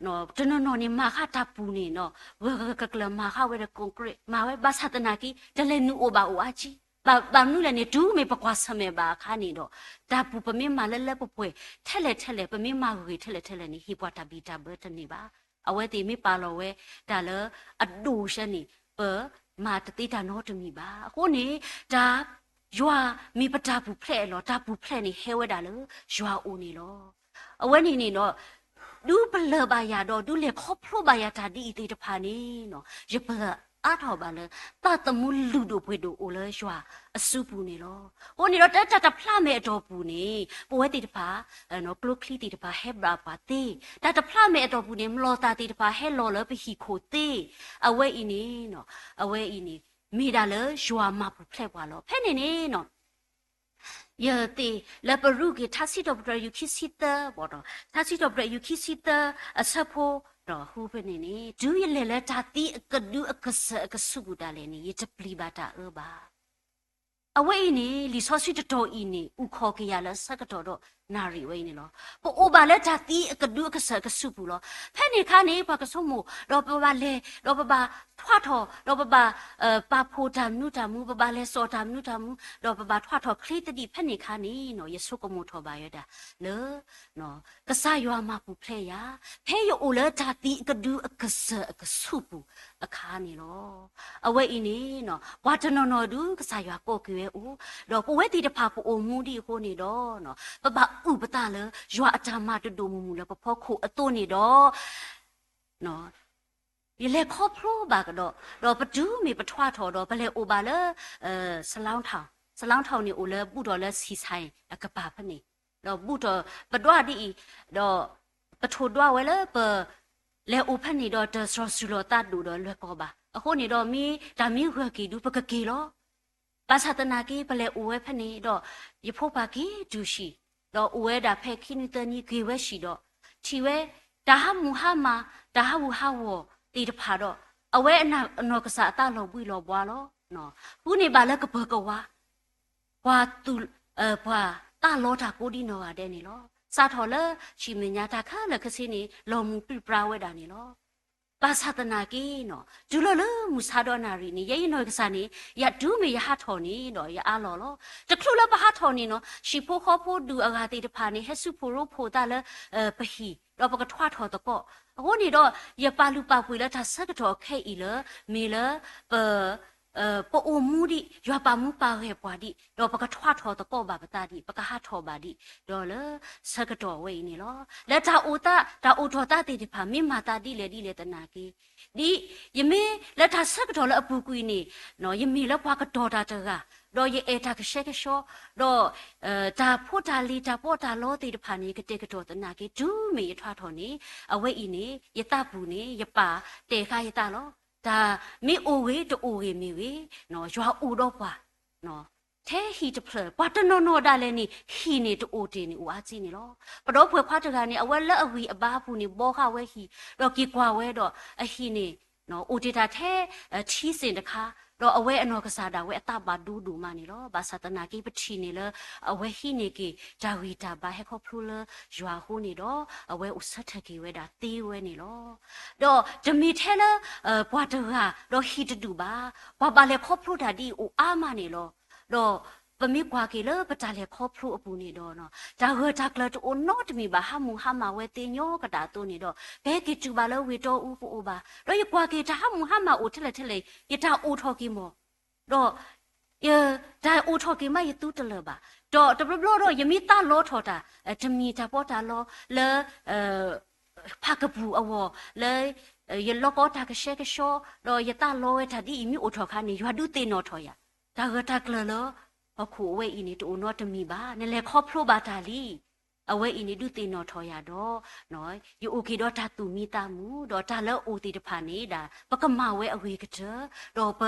တနီၤနီၤန့ၣ် မၤဃာ်တၢ်ပူၤန့ၣ် ဂၢၢ်ဂၢၢ်ကျၢၤကျၢၤ မၤဃာ်ဝဲဒီး concrete မၤဝဲ ဘၣ်ဆၣ်သနာ်က့ တလဲၤနုာ်အိၣ်ဘၣ်အိၣ်အါကံ, ဘၣ်မနုၤလဲၣ်န့ၣ် တုၤမ့ၢ်ပကွၢ်ဆၢၣ်မဲာ်ဘၣ်အခါန့ၣ်ဒီး တၢ်ပူၤပမ့ၢ်မၤလၢလၢပှဲၤပှဲၤ ထဲလဲၣ်ထဲလဲၣ် ပမ့ၢ်မၤဂ့ၤထဲလဲၣ်ထဲလဲၣ်န့ၣ် ဟ့ၣ်ပှၤတၢ်ဘံၣ်တၢ်ဘၢတန့ၢ်ဘၣ်. အဝဲသ့ၣ်မ့ၢ်ပာ်လီၤဝဲတၢ်လၢအဒိၣ်ဆဲန့ၣ် ပမၤတသ့တၢ်နီတမံၤဘၣ်. အဃိန့ၣ် တၢ် ယွၤမ့ၢ်ပတၢ်ပူၤဖျဲးလီၤ. တၢ်ပူၤဖျဲးန့ၣ်ဟဲဝဲဒၣ်လၢယွၤအအိၣ်န့ၣ်လီၤ. အဝဲန့ၣ်န့ၣ်ဒီး ဒုးပလၢၢ်ဘၣ်ယၤဒီး ဒုးလဲၤခီဖျိဘၣ်ယၤတၢ်ဒ်အံၤသ့ၣ်တဖၣ်န့ၣ် ယပအါထီၣ်ဘၣ်လၢ သးသမူလုၢ်ဒိၣ်ပှ့ၤဒိၣ်အိၣ်လၢယွၤအစုပူၤန့ၣ်လီၤ. အဃိန့ၣ်ဒီး တၢ်တဖျါမဲာ်အတီၢ်ပူၤန့ၣ် ပဝဲသ့ၣ်တဖၣ် ကျိချံသ့ၣ်တဖၣ်ဟဲဘျးပှၤသ့, တၢ်တဖျါမဲာ်အတီၢ်ပူၤန့ၣ် လီၤသးသ့ၣ်တဖၣ်ဟဲလီၤလၢပဟံၣ်ခိၣ်သ့, အဝဲအံၤန့ၣ် အဝဲအံၤန့ၣ် မ့ၢ်ဒၣ်လၢယွၤမၤပူၤဖျဲးပှၤလီၤ. ဖဲန့ၣ်န့ၣ် ယသ့ၣ်လၢပရူးက့ၤ ထါစံးထီၣ်ပတြၢၤ ယူၢ်ခံဆံသၢဘၣ်ဒီး ထါစံးထီၣ်ပတြၢၤ ယူၢ်ခံဆံသၢ အဆၢဖိဒီး ဟူဖဲန့ၣ်န့ၣ် တုၤယလဲၤလၢတၢ်သံအကဒုအကစၢၢ်အကဆူးပူၤဒၣ်လဲာ်န့ၣ် ယတပျံၤဘၣ်တၢ်အၢဘၣ်. အဝဲအံၤန့ၣ် လံာ်စီဆှံတတီၤအံၤန့ၣ် အိၣ်ခိးက့ၤယၤလၢဆၢကတီၢ်ဒီးနၣ်ရံၣ်ဝဲအံၤန့ၣ်လီၤ. ပအိၣ်ဘၣ်လၢတၢ်သံအကဒုအကစၢၢ်အကဆူးပူၤလီၤ. ဖဲန့ၣ်အခါန့ၣ် ပှၤကဆိကမိၣ် ဒီးပဘၣ်လဲၤ ဒီးပဘၣ်ထွါထီၣ် ဒီးပဘၣ် ပာ်ဖှိၣ်တၢ်မနုၤတၢ်မနုၤ ပဘၣ်လဲၤစိာ်တၢ်မနုၤတၢ်မနုၤ ဒီးပဘၣ်ထွါထီၣ်ချ့သဒံး ဖဲန့ၣ်အခါန့ၣ် ယဆိကမိၣ်ထီၣ်ဘၣ်ဝဲဒၣ်လၢ ကစၢ်ယွၤမၤပူၤဖျဲးယၤ ဖဲယအိၣ်လၢတၢ်သံအကဒုအကစၢၢ်အကဆူးပူၤအခါန့ၣ်လီၤ. အဝဲအံၤန့ၣ် ပှၤတနီၤနီၤဒုး ကစၢ်ယွၤကိးက့ၤဝဲအိၣ်, ဒီးပဝဲသ့ၣ်တဖၣ်ပအိၣ်မူဒ်အဃိန့ၣ်ဒီး ပဘၣ်အုၣ်ပသးလၢ ယွၤအတၢ်မၤတဒိၣ်မုၢ်မုၢ်လၢပဖီခိၣ်အသိးန့ၣ်ဒီး ယလဲၤခီဖျိဘၣ်ကဒီး ဒီးပတုၤမ့ၢ်ပထွါထီၣ်ဒီး ပလဲၤအိၣ်ဘၣ်လၢ စလီထီၣ်, စလီထီၣ်န့ၣ်အိၣ်လၢ ဘူးထီၣ်လၢဆံးဆါအကပၤဖဲန့ၣ်, ဒီးဘူးထီၣ်ပဒွးဒ်အံၤ, ဒီးပထိၣ်ဒွးဝဲလၢပ လဲၤအိၣ်ဖဲန့ၣ်ဒီး တစှီၤစုၤလီၤသးဒိၣ်ဒီးလွဲၢ်ကီၢ်ဘၣ်. အဃိန့ၣ်ဒီး မ့ၢ်တၢ်မ့ၢ်ဂၢၢ်က့ၤဒုး ပကက့ၤလီၤ. ဘၣ်ဆၣ်သနာ်က့ ပလဲၤအိၣ်ဝဲဖဲန့ၣ်ဒီး ယဖိပၢ်က့ၤတုၤဆံး, ဒီးအိၣ်ဝဲဒၣ်ဖဲခံနွံသၢနွံက့ၤဝဲဆံးဒီး ထံၣ်ဝဲ တၢ်ဟးမုၢ်ဟါမၢ် တၢ်ဟးဂူာ်ဟးဂီၤသ့ၣ်တဖၣ်ဒီး အဝဲအနီၢ်ကစၢ်အသးလီၤဘှံးလီၤဘှါလီၤ. ဃုန့ၢ်ဘၣ်လၢကပၢၤကဝါ ပှၤသူၣ် ပှၤသးလီတၢ်ကိးဒံနီၢ်ဂၤဒဲးန့ၣ်လီၤ. စးထီၣ်လၢ ဆံးမဲာ်ညါတၢ်ခဲလၢာ်ခဲဆ့န့ၣ် လီၤမုၢ်ပြံပြါဝဲဒၣ်န့ၣ်လီၤ. ဘၣ်ဆၣ်သနာ်က့နီၤ တုၤလီၤလၢမုၢ်ဆါဒီးနၣ်ရံၣ်န့ၣ် ယဲယနီၢ်ကစၢ်န့ၣ် ယတုၤမ့ၢ်ယဟးထီၣ်န့ၣ်ဒီး ယအါလီၤလီၤ. တချုးလၢပဟးထီၣ်န့ၣ်နီၤ ဟံၣ်ဖိဃီဖိဒူၣ်အဂၤသ့ၣ်တဖၣ်န့ၣ် ဟဲစုဖှိၣ်ရိဖှိၣ်သးလၢ ပဟံၣ် ဒီးပကထွါထီၣ်သကိး. အဃိန့ၣ်ဒီး ယပာ်လုၢ်ပာ်ပှ့ၤလၢတၢ်ဆၢကတီၢ်အခဲအံၤလၢ မ့ၢ်လၢပ ပအိၣ်မူဒံး ယွၤပာ်မူပာ်ဂဲၤပှၤဒံး ဒီးပကထွါထီၣ်သကိးဘၣ်ပသးဒံး ပကဟးထီၣ်ဘၣ်ဒံး ဒီးလၢဆၢကတီၢ်အဝဲအံၤန့ၣ်လီၤ. လၢတၢ်အိၣ်သး တၢ်အိၣ်ထီၣ်သးသ့ၣ်တဖၣ် မ့ၢ်မၤသးဒ်လဲၣ်ဒ်လဲၣ်သနာ်က့ ဒ်ယမ့ၢ်လၢတၢ်ဆၢကတီၢ်လၢအပူၤကွံာ်န့ၣ် ယမ့ၢ်လၢပှၤကတီၤတၢ်တဂၤ ဒီးယအဲၣ်တၢ်ကဆှဲကဆှီ ဒီး တၢ်ဖိတၢ်လံၤတၢ်ပီးတၢ်လီသ့ၣ်တဖၣ်န့ၣ် ယကတဲာ်ကတီၤသနာ်က့ တုၤမ့ၢ်ယထွါထီၣ်န့ၣ် အဝဲအံၤန့ၣ် ယသးပူၤန့ၣ် ယပာ်တဲာ်ဃာ်ယသးလီၤ. တၢ်မ့ၢ်အိၣ်ဂ့ၤတအိၣ်ဂ့ၤမ့ၢ်ဂ့ၤ ယွၤအိၣ်ဒီးပှၤ ထဲဟံၣ်တဖျၢၣ် ပှၤတနီၤနီၤဒၣ်လဲာ်န့ၣ် ဟံၣ်န့ၣ်တအိၣ်တ့ၢ်န့ၣ်အိၣ်အါကံန့ၣ်လီၤ. ပဒီပုၢ်ဝဲၢ်ခွါတဂၤန့ၣ် အဝဲလၢအဂံၢ်အဘါအပူၤန့ၣ် ဘီဃာ်ဝဲဟံၣ် ဒီးက့ၤကွၢ်ဝဲဒီး အဟံၣ်န့ၣ် အိၣ်တ့ၢ်တၢ်ထဲ ထံစ့ၣ်တခါ ဒီးအဝဲအနီၢ်ကစၢ်ဒၣ်ဝဲအသးဘၣ်ဒိဒိၣ်မးန့ၣ်လီၤ. ဘၣ်ဆၣ်သနာ်က့ ပထံၣ်န့ၣ်လၢ အဝဲဟံးန့ၢ်က့ၤတၢ်ဂံၢ်တၢ်ဘါဟဲခီဖျိလၢယွၤအဃိန့ၣ်ဒီး အဝဲအိၣ်ဆၢထၢၣ်က့ၤဝဲဒၣ်သ့ဝဲန့ၣ်လီၤ. ဒီးတမ့ၢ်ထဲလၢ ပှၤတဂၤ ဒီးဟံၣ်တဒူၣ်ဘၣ်, ပှၤဘၣ်လဲၤခီဖျိတၢ်ဒ်အံၤအိၣ်အါမးန့ၣ်လီၤ. ဒီးပမ့ၢ်ကွၢ်က့ၤလၢပတၢ်လဲၤခီဖျိအပူၤန့ၣ်ဒီး တၢ်ဂၢၢ်တၢ်ကျၢၤတအိၣ်နီတမံၤဘၣ်, ဟးမုၢ်ဟါမၢ်ဝဲသ့ညီကဒၣ်အသိးန့ၣ်ဒီး ပဟဲက့ၤတုၤဘၣ်လၢဝ့ၢ်တီအူပအိၣ်ဘၣ်. ဒီးယကွၢ်က့ၤတၢ်ဟးမုၢ်ဟါမၢ်အိၣ်ထဲလဲၣ်ထဲလဲၣ် ယတၢ်အိးထီၣ်က့ၤမီၢ် ဒီး တၢ်အိးထီၣ်က့ၤမးယသူတလၢာ်ဘၣ်. ဒီးတဘျီဘျီဒီး ယမ့ၢ်သးလီထီၣ်တၢ် တမံၤတၢ်ပီးတၢ်လီလၢ ဖးကပူၤအဂီၢ် လၢ ယလီကီတၢ်ကဆှဲကဆှီ ဒီးယသးလီဝဲတၢ်ဒ်အံၤမ့ၢ်အိၣ်ထီၣ်အခါန့ၣ် ယွၤဒုးသ့ၣ်နီၣ်ထီၣ်ယၤ, တၢ်ဂၢၢ်တၢ်ကျၢၤလၢဟီၣ်ခိၣ်အဝဲအံၤန့ၣ် တအိၣ်နီတမံၤဘၣ်. နလဲၤခီဖျိဘၣ်တၢ်လံ. အဝဲအံၤန့ၣ်ဒုးသ့ၣ်နီၣ်ထီၣ်ယၤဒီး ယအိၣ်က့ၤဒီးတၢ်သူၣ်မံသးမုာ် ဒီးတၢ်လၢအအိၣ်သ့ၣ်တဖၣ်န့ၣ်ဒၣ် ပကမၤဝဲအဂ့ၤကတၢၢ် ဒီးပ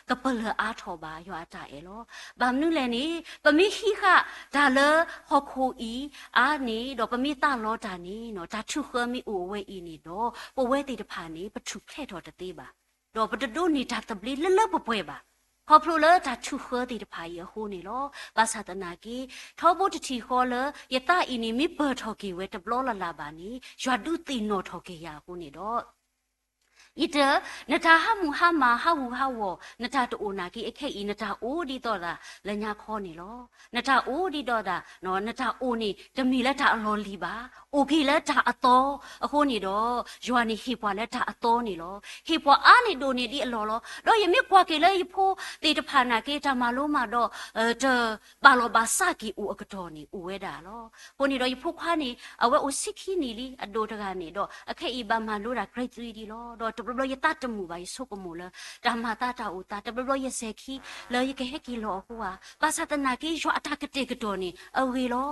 ကပလၢၢ်အါထီၣ်ဘၣ်ယွၤအတၢ်အဲၣ်လီၤ. ဘၣ်မနုၤလဲၣ်န့ၣ် ပမ့ၢ်ဟံးဃာ်တၢ်လၢဟီၣ်ခိၣ်အံၤအါန့ၣ် ဒီးပမ့ၢ်သးလီတၢ်န့ၣ် တၢ်ထုးဃၢမ့ၢ်အိၣ်အဝဲအံၤန့ၣ်ဒီး ပဝဲသ့ၣ်တဖၣ်န့ၣ် ပထူၣ်ဖျဲးထီၣ်တသ့ဘၣ်. ဒီးပတဒိးန့ၢ်တၢ်သဘျ့လၢလၢပှဲၤပှဲၤဘၣ်. ခီဖျိလၢတၢ်ထုးဃၢသ့ၣ်တဖၣ်အံၤအဃိန့ၣ်လီၤ. ဘၣ်ဆၣ်သနာ်က့ ထီဘိတထံၣ်ဃီလၢ ယသးအံၤန့ၣ် မ့ၢ်ပၢၢ်ထီၣ်က့ၤဝဲတဘျီလၢ်လၢ်ဘၣ်န့ၣ် ယွၤဒုးသ့ၣ်နီၣ်ထီၣ်က့ၤယၤအဃိန့ၣ်ဒီး ယတၢ်, နတၢ်ဟးမုၢ်ဟါမၢ် ဟးဂူာ်ဟးဂီၤ နတၢ်တအိၣ်နာ်က့ အခဲအံၤ နတၢ်အိၣ်ဒ်သိးဒၣ်လၢညါခီန့ၣ်လီၤ. နတၢ်အိၣ်ဒ်သိးဒၣ်, နတၢ်အိၣ်န့ၣ် တမ့ၢ်လၢတၢ်အလီၢ်လံၤဘၣ်, အိၣ်က့ၤလၢတၢ်အသီအဃိန့ၣ်ဒီး ယွၤန့ၣ်ဟ့ၣ်ပှၤလၢတၢ်အသီန့ၣ်လီၤ. ဟ့ၣ်ပှၤအါန့ၢ်ဒိၣ်န့ၢ်ဒ်အလီၢ်လီၤ. ဒီးယမ့ၢ်ကွၢ်က့ၤလၢယဖိသ့ၣ်တဖၣ်နာ်က့ တၢ်မၤလိမၤဒိး တ ဘၣ်လီၤဘၣ်စးက့ၤအိၣ်အကတီၢ်န့ၣ် အိၣ်ဝဲဒၣ်လီၤ. အဃိန့ၣ်ဒီးယဖိခွါန့ၣ် အဝဲအိၣ်ဆံခံနံၣ်လံ အဒိၣ်တဂၤန့ၣ်ဒီး အခဲအံၤဘၣ်မၤလိဒၣ် grade three ဒံးလီၤ. ဒီးတဘျီဘျီယသးတမုာ်ဘၣ် ယဆိကမိၣ်လၢ တၢ်မၤသးတၢ်အိၣ်သး တဘျီဘျီယစဲၤခံလၢယကဟဲက့ၤလီၤအဃိဧါ, ဘၣ်ဆၣ်သနာ်က့ ယွၤအတၢ်ကတဲာ်ကတီၤန့ၣ် အဂ့ၤလီၤ.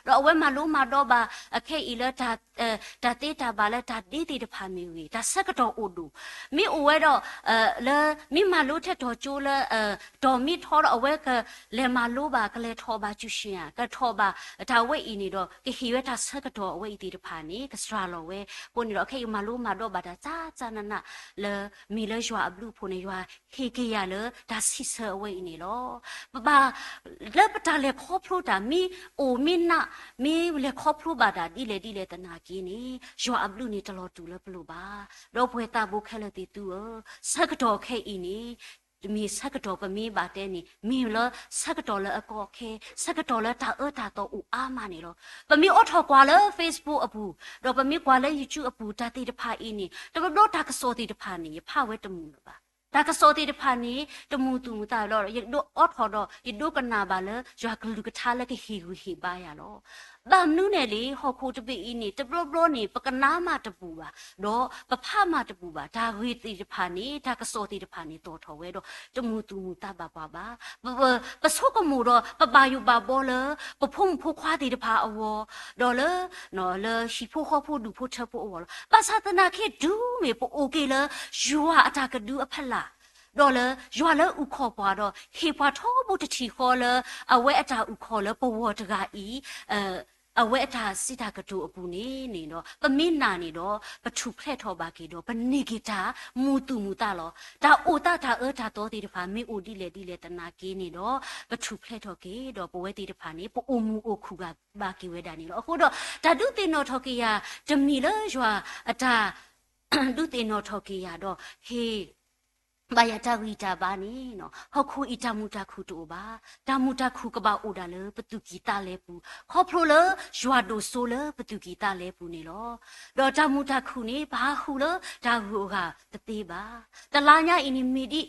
ဒီးအဝဲမၤလိမၤဒိးဘၣ် အခဲအံၤလၢ တၢ်သ့တၢ်ဘၣ်လၢတၢ်ဒ့သ့ၣ်တဖၣ်မ့ၢ်ဂ့ၤ တၢ်ဆၢကတီၢ်အိၣ်ဒိၣ်, မ့ၢ်အိၣ်ဝဲဒီး လၢ မ့ၢ်မၤလိထဲတီၤကၠိလၢ တီၤမ့ၢ်ထီဒီး အဝဲကလဲၤမၤလိဘၣ် ကလဲၤထီၣ်ဘၣ် ကျူရှင် ကထီၣ်ဘၣ် တၢ်ဝဲအံၤန့ၣ်ဒီး ကဟ့ၣ်ဝဲတၢ်ဆၢကတီၢ်အဝဲအံၤသ့ၣ်တဖၣ်န့ၣ် ကစှၤလီၤဝဲ. အဃိန့ၣ်ဒီး ခဲအံၤမၤလိမၤဒိးဘၣ်တၢ်စၢ်စၢ်နးနး လၢမ့ၢ်လၢယွၤအဘျုးအဖှိၣ်န့ၣ် ယွၤဟ့ၣ်က့ၤယၤလၢတၢ်စံးဆၢအဝဲအံၤန့ၣ်လီၤ. ပဘၣ် လၢပတၢ်လဲၤခီဖျိတၢ် မ့ၢ်အိၣ်မ့ၢ်နး မ့ၢ်လဲၤခီဖျိဘၣ်တၢ်ဒ်လဲၣ်ဒ်လဲၣ်သနာ်က့န့ၣ် ယွၤအဘျုးန့ၣ်တလီၤတူာ်လၢပလိၤဘၣ်. ဒီပုၢ်ဝဲၢ်သးဘိခဲလၢာ်သ့ၣ်သုဧၢ, ဆၢကတီၢ်ခဲအံၤန့ၣ် မ့ၢ်ဆၢကတီၢ်ပမ့ၢ်ဘၣ်တဲန့ၣ် မ့ၢ်လၢဆၢကတီၢ်လၢအကီအခဲ ဆၢကတီၢ်လၢတၢ်အၢတၢ်သီအိၣ်အါမးန့ၣ်လီၤ. ပမ့ၢ်အိးထီၣ်ကွၢ်လၢ Facebook အပူၤ ဒီးပမ့ၢ်ကွၢ်လၢ YouTube အပူၤ တၢ်သ့ၣ်တဖၣ်အံၤန့ၣ် တဘျီဘျီတၢ်ကစီၣ်သ့ၣ်တဖၣ်န့ၣ် ယဖးဝဲတမုာ်လၢၤဘၣ်. တၢ်ကစီၣ်သ့ၣ်တဖၣ်န့ၣ် တမုာ်သူၣ်မုာ်သးလီၤ. ယဒိးအိးထီၣ်ဒီး ယဒိကနၣ်ဘၣ်လၢ ယွၤကလုၢ်ကထါလၢကဟ့ၣ်ဂံၢ်ဟ့ၣ်ဘါယၤလီၤ. ဘၣ်မနုၤနဲၣ်လံ ဟီၣ်ခိၣ်တဘ့ၣ်အံၤန့ၣ် တဘျီဘျီန့ၣ် ပကနၣ်မးတဘူၣ်ဘၣ်, ဒီးပဖးမးတဘူၣ်ဘၣ်. တၢ်ဂ့ၢ်သ့ၣ်တဖၣ်န့ၣ် တၢ်ကစီၣ်သ့ၣ်တဖၣ်န့ၣ် သိၣ်ထီၣ်ဝဲဒီး တမုာ်သူၣ်မုာ်သးဘၣ်ပှၤဘၣ်. ပဆိကမိၣ်ဒီး ပဘၣ်ယိၣ်ဘၣ်ဘီလၢ ပဖိမုၣ်ဖိခွါသ့ၣ်တဖၣ်အဂီၢ်, ဒီးလၢ လၢဟံၣ်ဖိဃီဖိဒူၣ်ဖိထၢဖိအဂီၢ်လီၤ. ဘၣ်ဆၣ်သနာ်က့ တုၤမ့ၢ်ပအိၣ်က့ၤလၢ ယွၤအတၢ်ကဒုအဖီလာ်, ဒီးလၢယွၤလၢအုၣ်ခီၣ်ပှၤဒီး ဟ့ၣ်ပှၤထီဘိတထံၣ်ဃီလၢ အဝဲအတၢ်အုၣ်ခီၣ်လၢပဂီၢ်တဂၤအံၤ အဝဲအတၢ်စံးတၢ်ကတိၤအပူၤန့ၣ်န့ၣ်ဒီး ပမ့ၢ်နာ်န့ၣ်ဒီး ပထူၣ်ဖျဲးထီၣ်ဘၣ်က့ၤဒီး ပန့ၢ်က့ၤတၢ်မုာ်သူၣ်မုာ်သးလီၤ. တၢ်အိၣ်သးတၢ်အၢတၢ်သီသ့ၣ်တဖၣ် မ့ၢ်အိၣ်ဒ်လဲၣ်ဒ်လဲၣ်သနာ်က့န့ၣ်ဒီး ပထူၣ်ဖျဲးထီၣ်က့ၤဒီး ပဝဲသ့ၣ်တဖၣ်န့ၣ် ပအိၣ်မုာ်အိၣ်ခုၣ်ဘၣ်က့ၤဝဲဒၣ်န့ၣ်လီၤ. အဃိဒီး တၢ်ဒုးသ့ၣ်နီၣ်ထီၣ်က့ၤယၤ တမ့ၢ်လၢယွၤအတၢ် ဒုးသ့ၣ်နီၣ်ထီၣ်က့ၤယၤဒီး ဟ့ၣ် ဘၣ်ယၤတၢ်ဂံၢ်တၢ်ဘါန့ၣ် ဟီၣ်ခိၣ်အံၤတၢ်မုာ်တၢ်ခုၣ်တအိၣ်ဘၣ်. တၢ်မုာ်တၢ်ခုၣ်ကဘၣ်အိၣ်ဒၣ်လၢပသူၣ်ကံၢ်သးလဲပူၤ ခီဖျိလၢယွၤဒိၣ်စိလၢပသူၣ်ကံၢ်သးလဲပူၤန့ၣ်လီၤ. ဒီးတၢ်မုာ်တၢ်ခုၣ်န့ၣ် ပဟးဃုာ်လၢတၢ်ဂုၤအဂၤတသ့ဘၣ်. တလါညါအံၤန့ၣ်မ့ၢ်ဒ်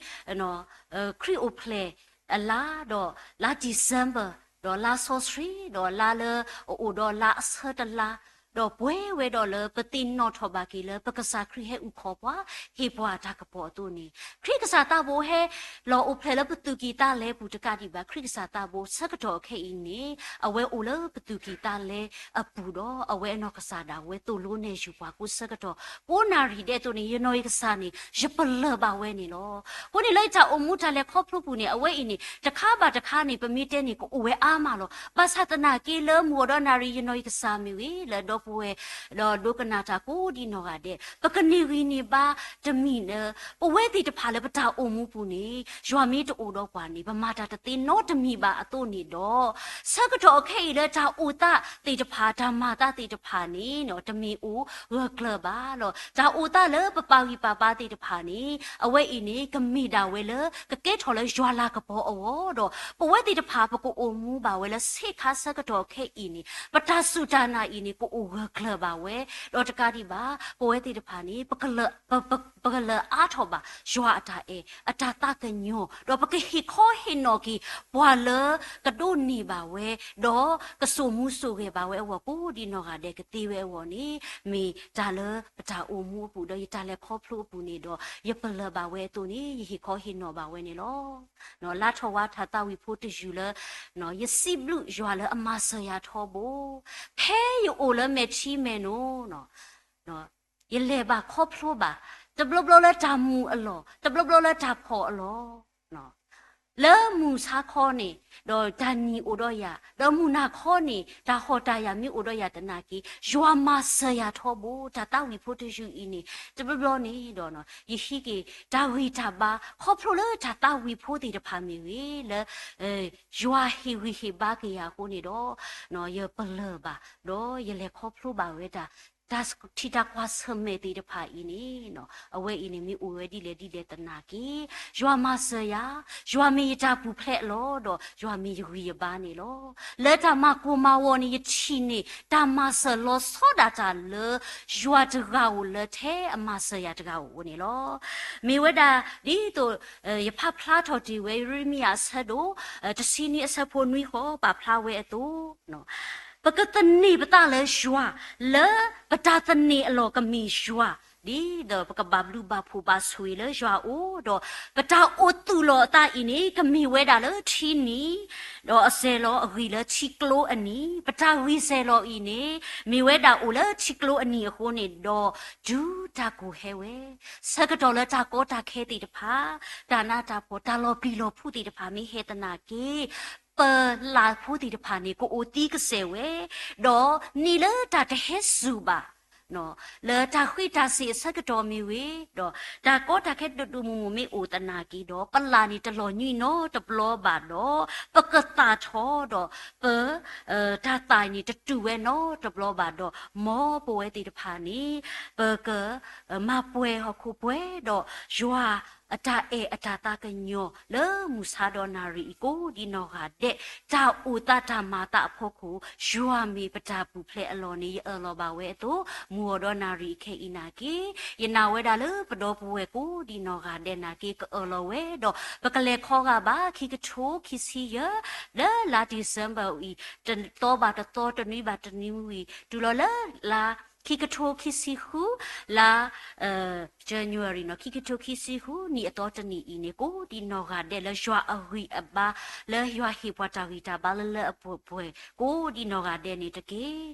ခရံာ်အိၣ်ဖျဲၣ်အလါ ဒီးလါ December ဒီးလါစီဆှံ ဒီးလါလၢအအိၣ်ဒီးလါအဆၢတလါ ဒီးပှဲၤဝဲဒီးလၢပသ့ၣ်နီၣ်ထီၣ်ဘၣ်က့ၤလၢပကစၢ်ခရံာ်ဟဲအုၣ်ခီၣ်ပှၤ ဟ့ၣ်ပှၤတၢ်ကပီၤအသိးန့ၣ် ခရံာ်ကစၢ်သးဘိဟဲလီၤအိၣ်ဖျဲၣ်လၢပသူၣ်ကံၢ်သးလဲပူၤတကးဒံးဘၣ် ခရံာ်ကစၢ်သးဘိဆၢကတီၢ်အခဲအံၤန့ၣ် အဝဲအိၣ်လၢပသူၣ်ကံၢ်သးလဲအပူၤဒီး အဝဲအနီၢ်ကစၢ်ဒၣ်ဝဲသိၣ်လိနဲၣ်ယုၢ်ပှၤကိးဆၢကတီၢ် ကိးနၣ်ရံၣ်ဒဲးအသိးန့ၣ် ယနီၢ်ယကစၢ်န့ၣ် ယပလၢၢ်ဘၣ်ဝဲန့ၣ်လီၤ. အဃိန့ၣ်လၢယတၢ်အိၣ်မူတၢ်လဲၤခီဖျိပူၤန့ၣ် အဝဲအံၤန့ၣ် တခါဘၣ်တခါန့ၣ် ပမ့ၢ်တဲန့ၣ် ကအိၣ်ဝဲအါမးလီၤ. ဘၣ်ဆၣ်သနာ်က့လၢမုၢ်ဂီၤဒီးနၣ်ရံၣ် ယနီၢ်ယကစၢ်မ့ၢ်ဂ့ၤ လၢဒီပုၢ်ဝဲၢ် ဒီးဒိကနၣ်တၢ်ကိးဒံးနီၢ်ဂၤဒဲး ပကန့ၢ်ဂံၢ်န့ၢ်ဘါတမံၤလၢ ပဝဲသ့ၣ်တဖၣ်လၢပတၢ်အိၣ်မူပူၤန့ၣ် ယွၤမ့ၢ်တအိၣ်ဒီးပှၤန့ၣ် ပမၤတၢ်တသ့နီတမံၤဘၣ်အသိးန့ၣ်ဒီး ဆၢကတီၢ်အခဲအံၤလၢတၢ်အိၣ်သးသ့ၣ်တဖၣ် တၢ်မၤသးသ့ၣ်တဖၣ်န့ၣ် တမ့ၢ်အိၣ်ဂၢၢ်ကျၢၤဘၣ်လီၤ. တၢ်အိၣ်သးလၢပပာ်ဂံၢ်ပာ်ဘါသ့ၣ်တဖၣ်န့ၣ် အဝဲအံၤန့ၣ် ကမ့ၢ်ဒၣ်ဝဲလၢ ကကဲထီၣ်လၢယွၤလၤကပီၤအဂီၢ်ဒီး ပဝဲသ့ၣ်တဖၣ်ပကအိၣ်မူဘၣ်ဝဲလၢဆ့ခါဆၢကတီၢ်အခဲအံၤန့ၣ် ပတၢ်စူၢ်တၢ်နာ်အံၤန့ၣ် ကအိၣ်ဂၢၢ်ကျၢၤဘၣ်ဝဲ ဒီးတကးဒံးဘၣ် ပဝဲသ့ၣ်တဖၣ်န့ၣ် ပကလၢာ် ပကလၢာ်အါထီၣ်ဘၣ် ယွၤအတၢ်အဲၣ် အတၢ်သးကညီၤ ဒီးပကဟ့ၣ်ခီဟ့ၣ်နီၤက့ၤ ပှၤလၢကဒိးန့ၢ်ဘၣ်ဝဲ ဒီးကစိာ်မူစိာ်ဂဲၤဘၣ်ဝဲအဂီၢ် ကိးဒံးနီၢ်ဂၤဒဲးကသ့ဝဲအဂီၢ်န့ၣ် မ့ၢ်တၢ်လၢပတၢ်အိၣ်မူအပူၤ ဒီးယတၢ်လဲၤခီဖျိအပူၤန့ၣ်ဒီး ယပလၢၢ်ဘၣ်ဝဲအသိးန့ၣ် ယဟ့ၣ်ခီဟ့ၣ်နီၤဘၣ်ဝဲန့ၣ်လီၤ. လါထီၣ်ဝါထၢၣ်သးဝံၣ်ဖိတယုၢ်လၢ ယစံးဘျုးယွၤလၢအမၤစၢၤယၤထီဘိ, ဖဲယအိၣ်လၢမဲာ်ထံမဲာ်နိ ယလဲၤဘၣ်ခီဖျိဘၣ်, တဘျီဘျီလၢတၢ်မုာ်အလီၢ်, တဘျီဘျီလၢတၢ်ဖှီၣ်အလီၢ်, လၢမုၢ်ဆါခီန့ၣ် ဒီးတၢ်နံၤအိၣ်ဒီးယၤ, ဒီးမုၢ်နၤခီန့ၣ် တၢ်ဟီၣ်တၢ်ယၢ်မ့ၢ်အိၣ်ဒီးယၤသနာ်က့ ယွၤမၤစၢၤယၤထီဘိ, တၢ်သးဝံၣ်ဖိတယုၢ်အံၤန့ၣ် တဘျီဘျီန့ၣ်ဒီး ယဟံးက့ၤတၢ်ဂံၢ်တၢ်ဘါ ခီဖျိလၢတၢ်သးဝံၣ်ဖိသ့ၣ်တဖၣ်မ့ၢ်ဂ့ၤ လၢ ယွၤဟ့ၣ်ဂံၢ်ဟ့ၣ်ဘါက့ၤယၤအဃိန့ၣ်ဒီး ယပလၢၢ်ဘၣ်, ဒီးယလဲၤခီဖျိဘၣ်ဝဲဒၣ် တၢ်ထံၣ်တၢ်ကွၢ်ဆၢၣ်မဲာ်သ့ၣ်တဖၣ်အံၤန့ၣ် အဝဲအံၤန့ၣ်မ့ၢ်အိၣ်ဝဲဒ်လဲၣ်ဒ်လဲၣ်သနာ်က့ ယွၤမၤစၢၤယၤ, ယွၤမ့ၢ်ယတၢ်ပူၤဖျဲးအလီၢ် ဒီးယွၤမ့ၢ်ယဂံၢ်ယဘါန့ၣ်လီၤ. လၢတၢ်မၤကိၢ်မၤဂီၤန့ၣ် ယထံၣ်န့ၢ်တၢ်မၤစၢၤလီၤဆီဒၣ်တၢ်လၢ ယွၤတဂၤဧိၤလၢထဲအမၤစၢၤယၤတဂၤဧိၤန့ၣ်လီၤ. မ့ၢ်ဝဲဒၣ်ဒ်သိး ယဖးဖျါထီၣ်တ့ၢ်ဝဲ ယရမံယၤအဆၢဒိၣ် တဆံနွံအဆၢဖိနွံဃီ ပာ်ဖျါဝဲအသိး ပကသန့ၤပသးလၢယွၤ လၢပတၢ်သန့ၤအလီၢ်ကမ့ၢ်ယွၤ, ဒ်သိးပကဘၣ်ဘျုးဘၣ်ဖှိၣ်ဘၣ်ဆိၣ်ဂ့ၤလၢယွၤအအိၣ်, ဒီးပတၢ်အိၣ်သူၣ်လီၤအသးအံၤန့ၣ် ကမ့ၢ်ဝဲဒၣ်လၢထံနံၤ ဒီးအစဲၤလီၤအဂံၢ်လၢထံကျိအနံၤ, ပတၢ်ဂံၢ်စဲၤလီၤအံၤန့ၣ် မ့ၢ်ဝဲဒၣ်အိၣ်လၢထံကျိအနံၤအဃိန့ၣ်ဒီး တုၤတၢ်ကိၢ်ဟဲဝဲ ဆၢကတီၢ်လၢတၢ်ကီတၢ်ခဲသ့ၣ်တဖၣ်, တၢ်နးတၢ်ဖှီၣ် တၢ်လီၤပျံၤလီၤဖုးသ့ၣ်တဖၣ်မ့ၢ်ဟဲသနာ်က့ ပလၢ်ဖိသ့ၣ်တဖၣ်န့ၣ် ကအိၣ်သံကစဲးဝဲ, ဒီးန့ၢ်လၢတၢ်တဟဲစူၤဘၣ် လၢတၢ်ဃ့တၢ်စ့ၤအဆၢကတီၢ်မ့ၢ်ဝဲ, ဒီးတၢ်ကီတၢ်ခဲဒိၣ်ဒိၣ်မုၢ်မုၢ်မ့ၢ်အိၣ်သနာ်က့ဒီး ပလၢ်န့ၣ်တလီၤညွံးနီတဘျီဘၣ်ဒီး ပကသၣ်ထီၣ်ဒီး ပ တၢ်သၣ်န့ၣ်တတူၢ်ဝဲနီတဘျီဘၣ်ဒီး မ်ပဝဲသ့ၣ်တဖၣ်န့ၣ် ပက မၤပှဲၤဟီၣ်ခိၣ်ပှဲၤဒီး ယွၤအတၢ်အဲၣ်အတၢ်သးကညီၤလၢမုၢ်ဆါဒီးနၣ်ရံၣ်အံၤကိးဒံနီၢ်ဂၤဒဲး, တၢ်အိၣ်သးတၢ်မၤသးအဖီခိၣ် ယွၤမ့ၢ်ပတၢ်ပူၤဖျဲးအလီၢ်န့ၣ် ယအၢၣ်လီၤဘၣ်ဝဲအသိး မုၢ်ဂီၤဒီးနၣ်ရံၣ်အခဲအံၤနာ်က့ ယနာ်ဝဲဒၣ်လၢပဒီပုၢ်ဝဲၢ်ကိးဒံနီၢ်ဂၤဒဲးနာ်က့ ကအၢၣ်လီၤဝဲဒီး ပကလဲၤခီဂာ်ဘၣ် ခံကထိခံဆံယဲၢ် လၢလါ December အံၤ တသီဘၣ်တသီ တနွံဘၣ်တနွံဝံၤ တုၤလီၤလၢလါ ခံကထိခံဆံဃု လါ January နီၤ ခံကထိခံဆံဃု နံၣ်အသီတနံၣ်အံၤန့ၣ် ကိးဒံနီၢ်ဂၤဒဲးလၢယွၤအဂံၢ်အဘါ လၢယွၤဟ့ၣ်ပှၤတၢ်ဂံၢ်တၢ်ဘါလၢလၢအပှဲၤပှဲၤ ကိးဒံနီၢ်ဂၤဒဲးန့ၣ်တက့ၢ်.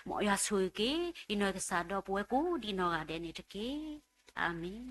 မ်ယွၤဆိၣ်ဂ့ၤက့ၤ ယနီၢ်ကစၢ်ဒီးပဝဲကိးဒံနီၢ်ဂၤဒဲးန့ၣ်တက့ၢ်. အၤမ့ၣ်.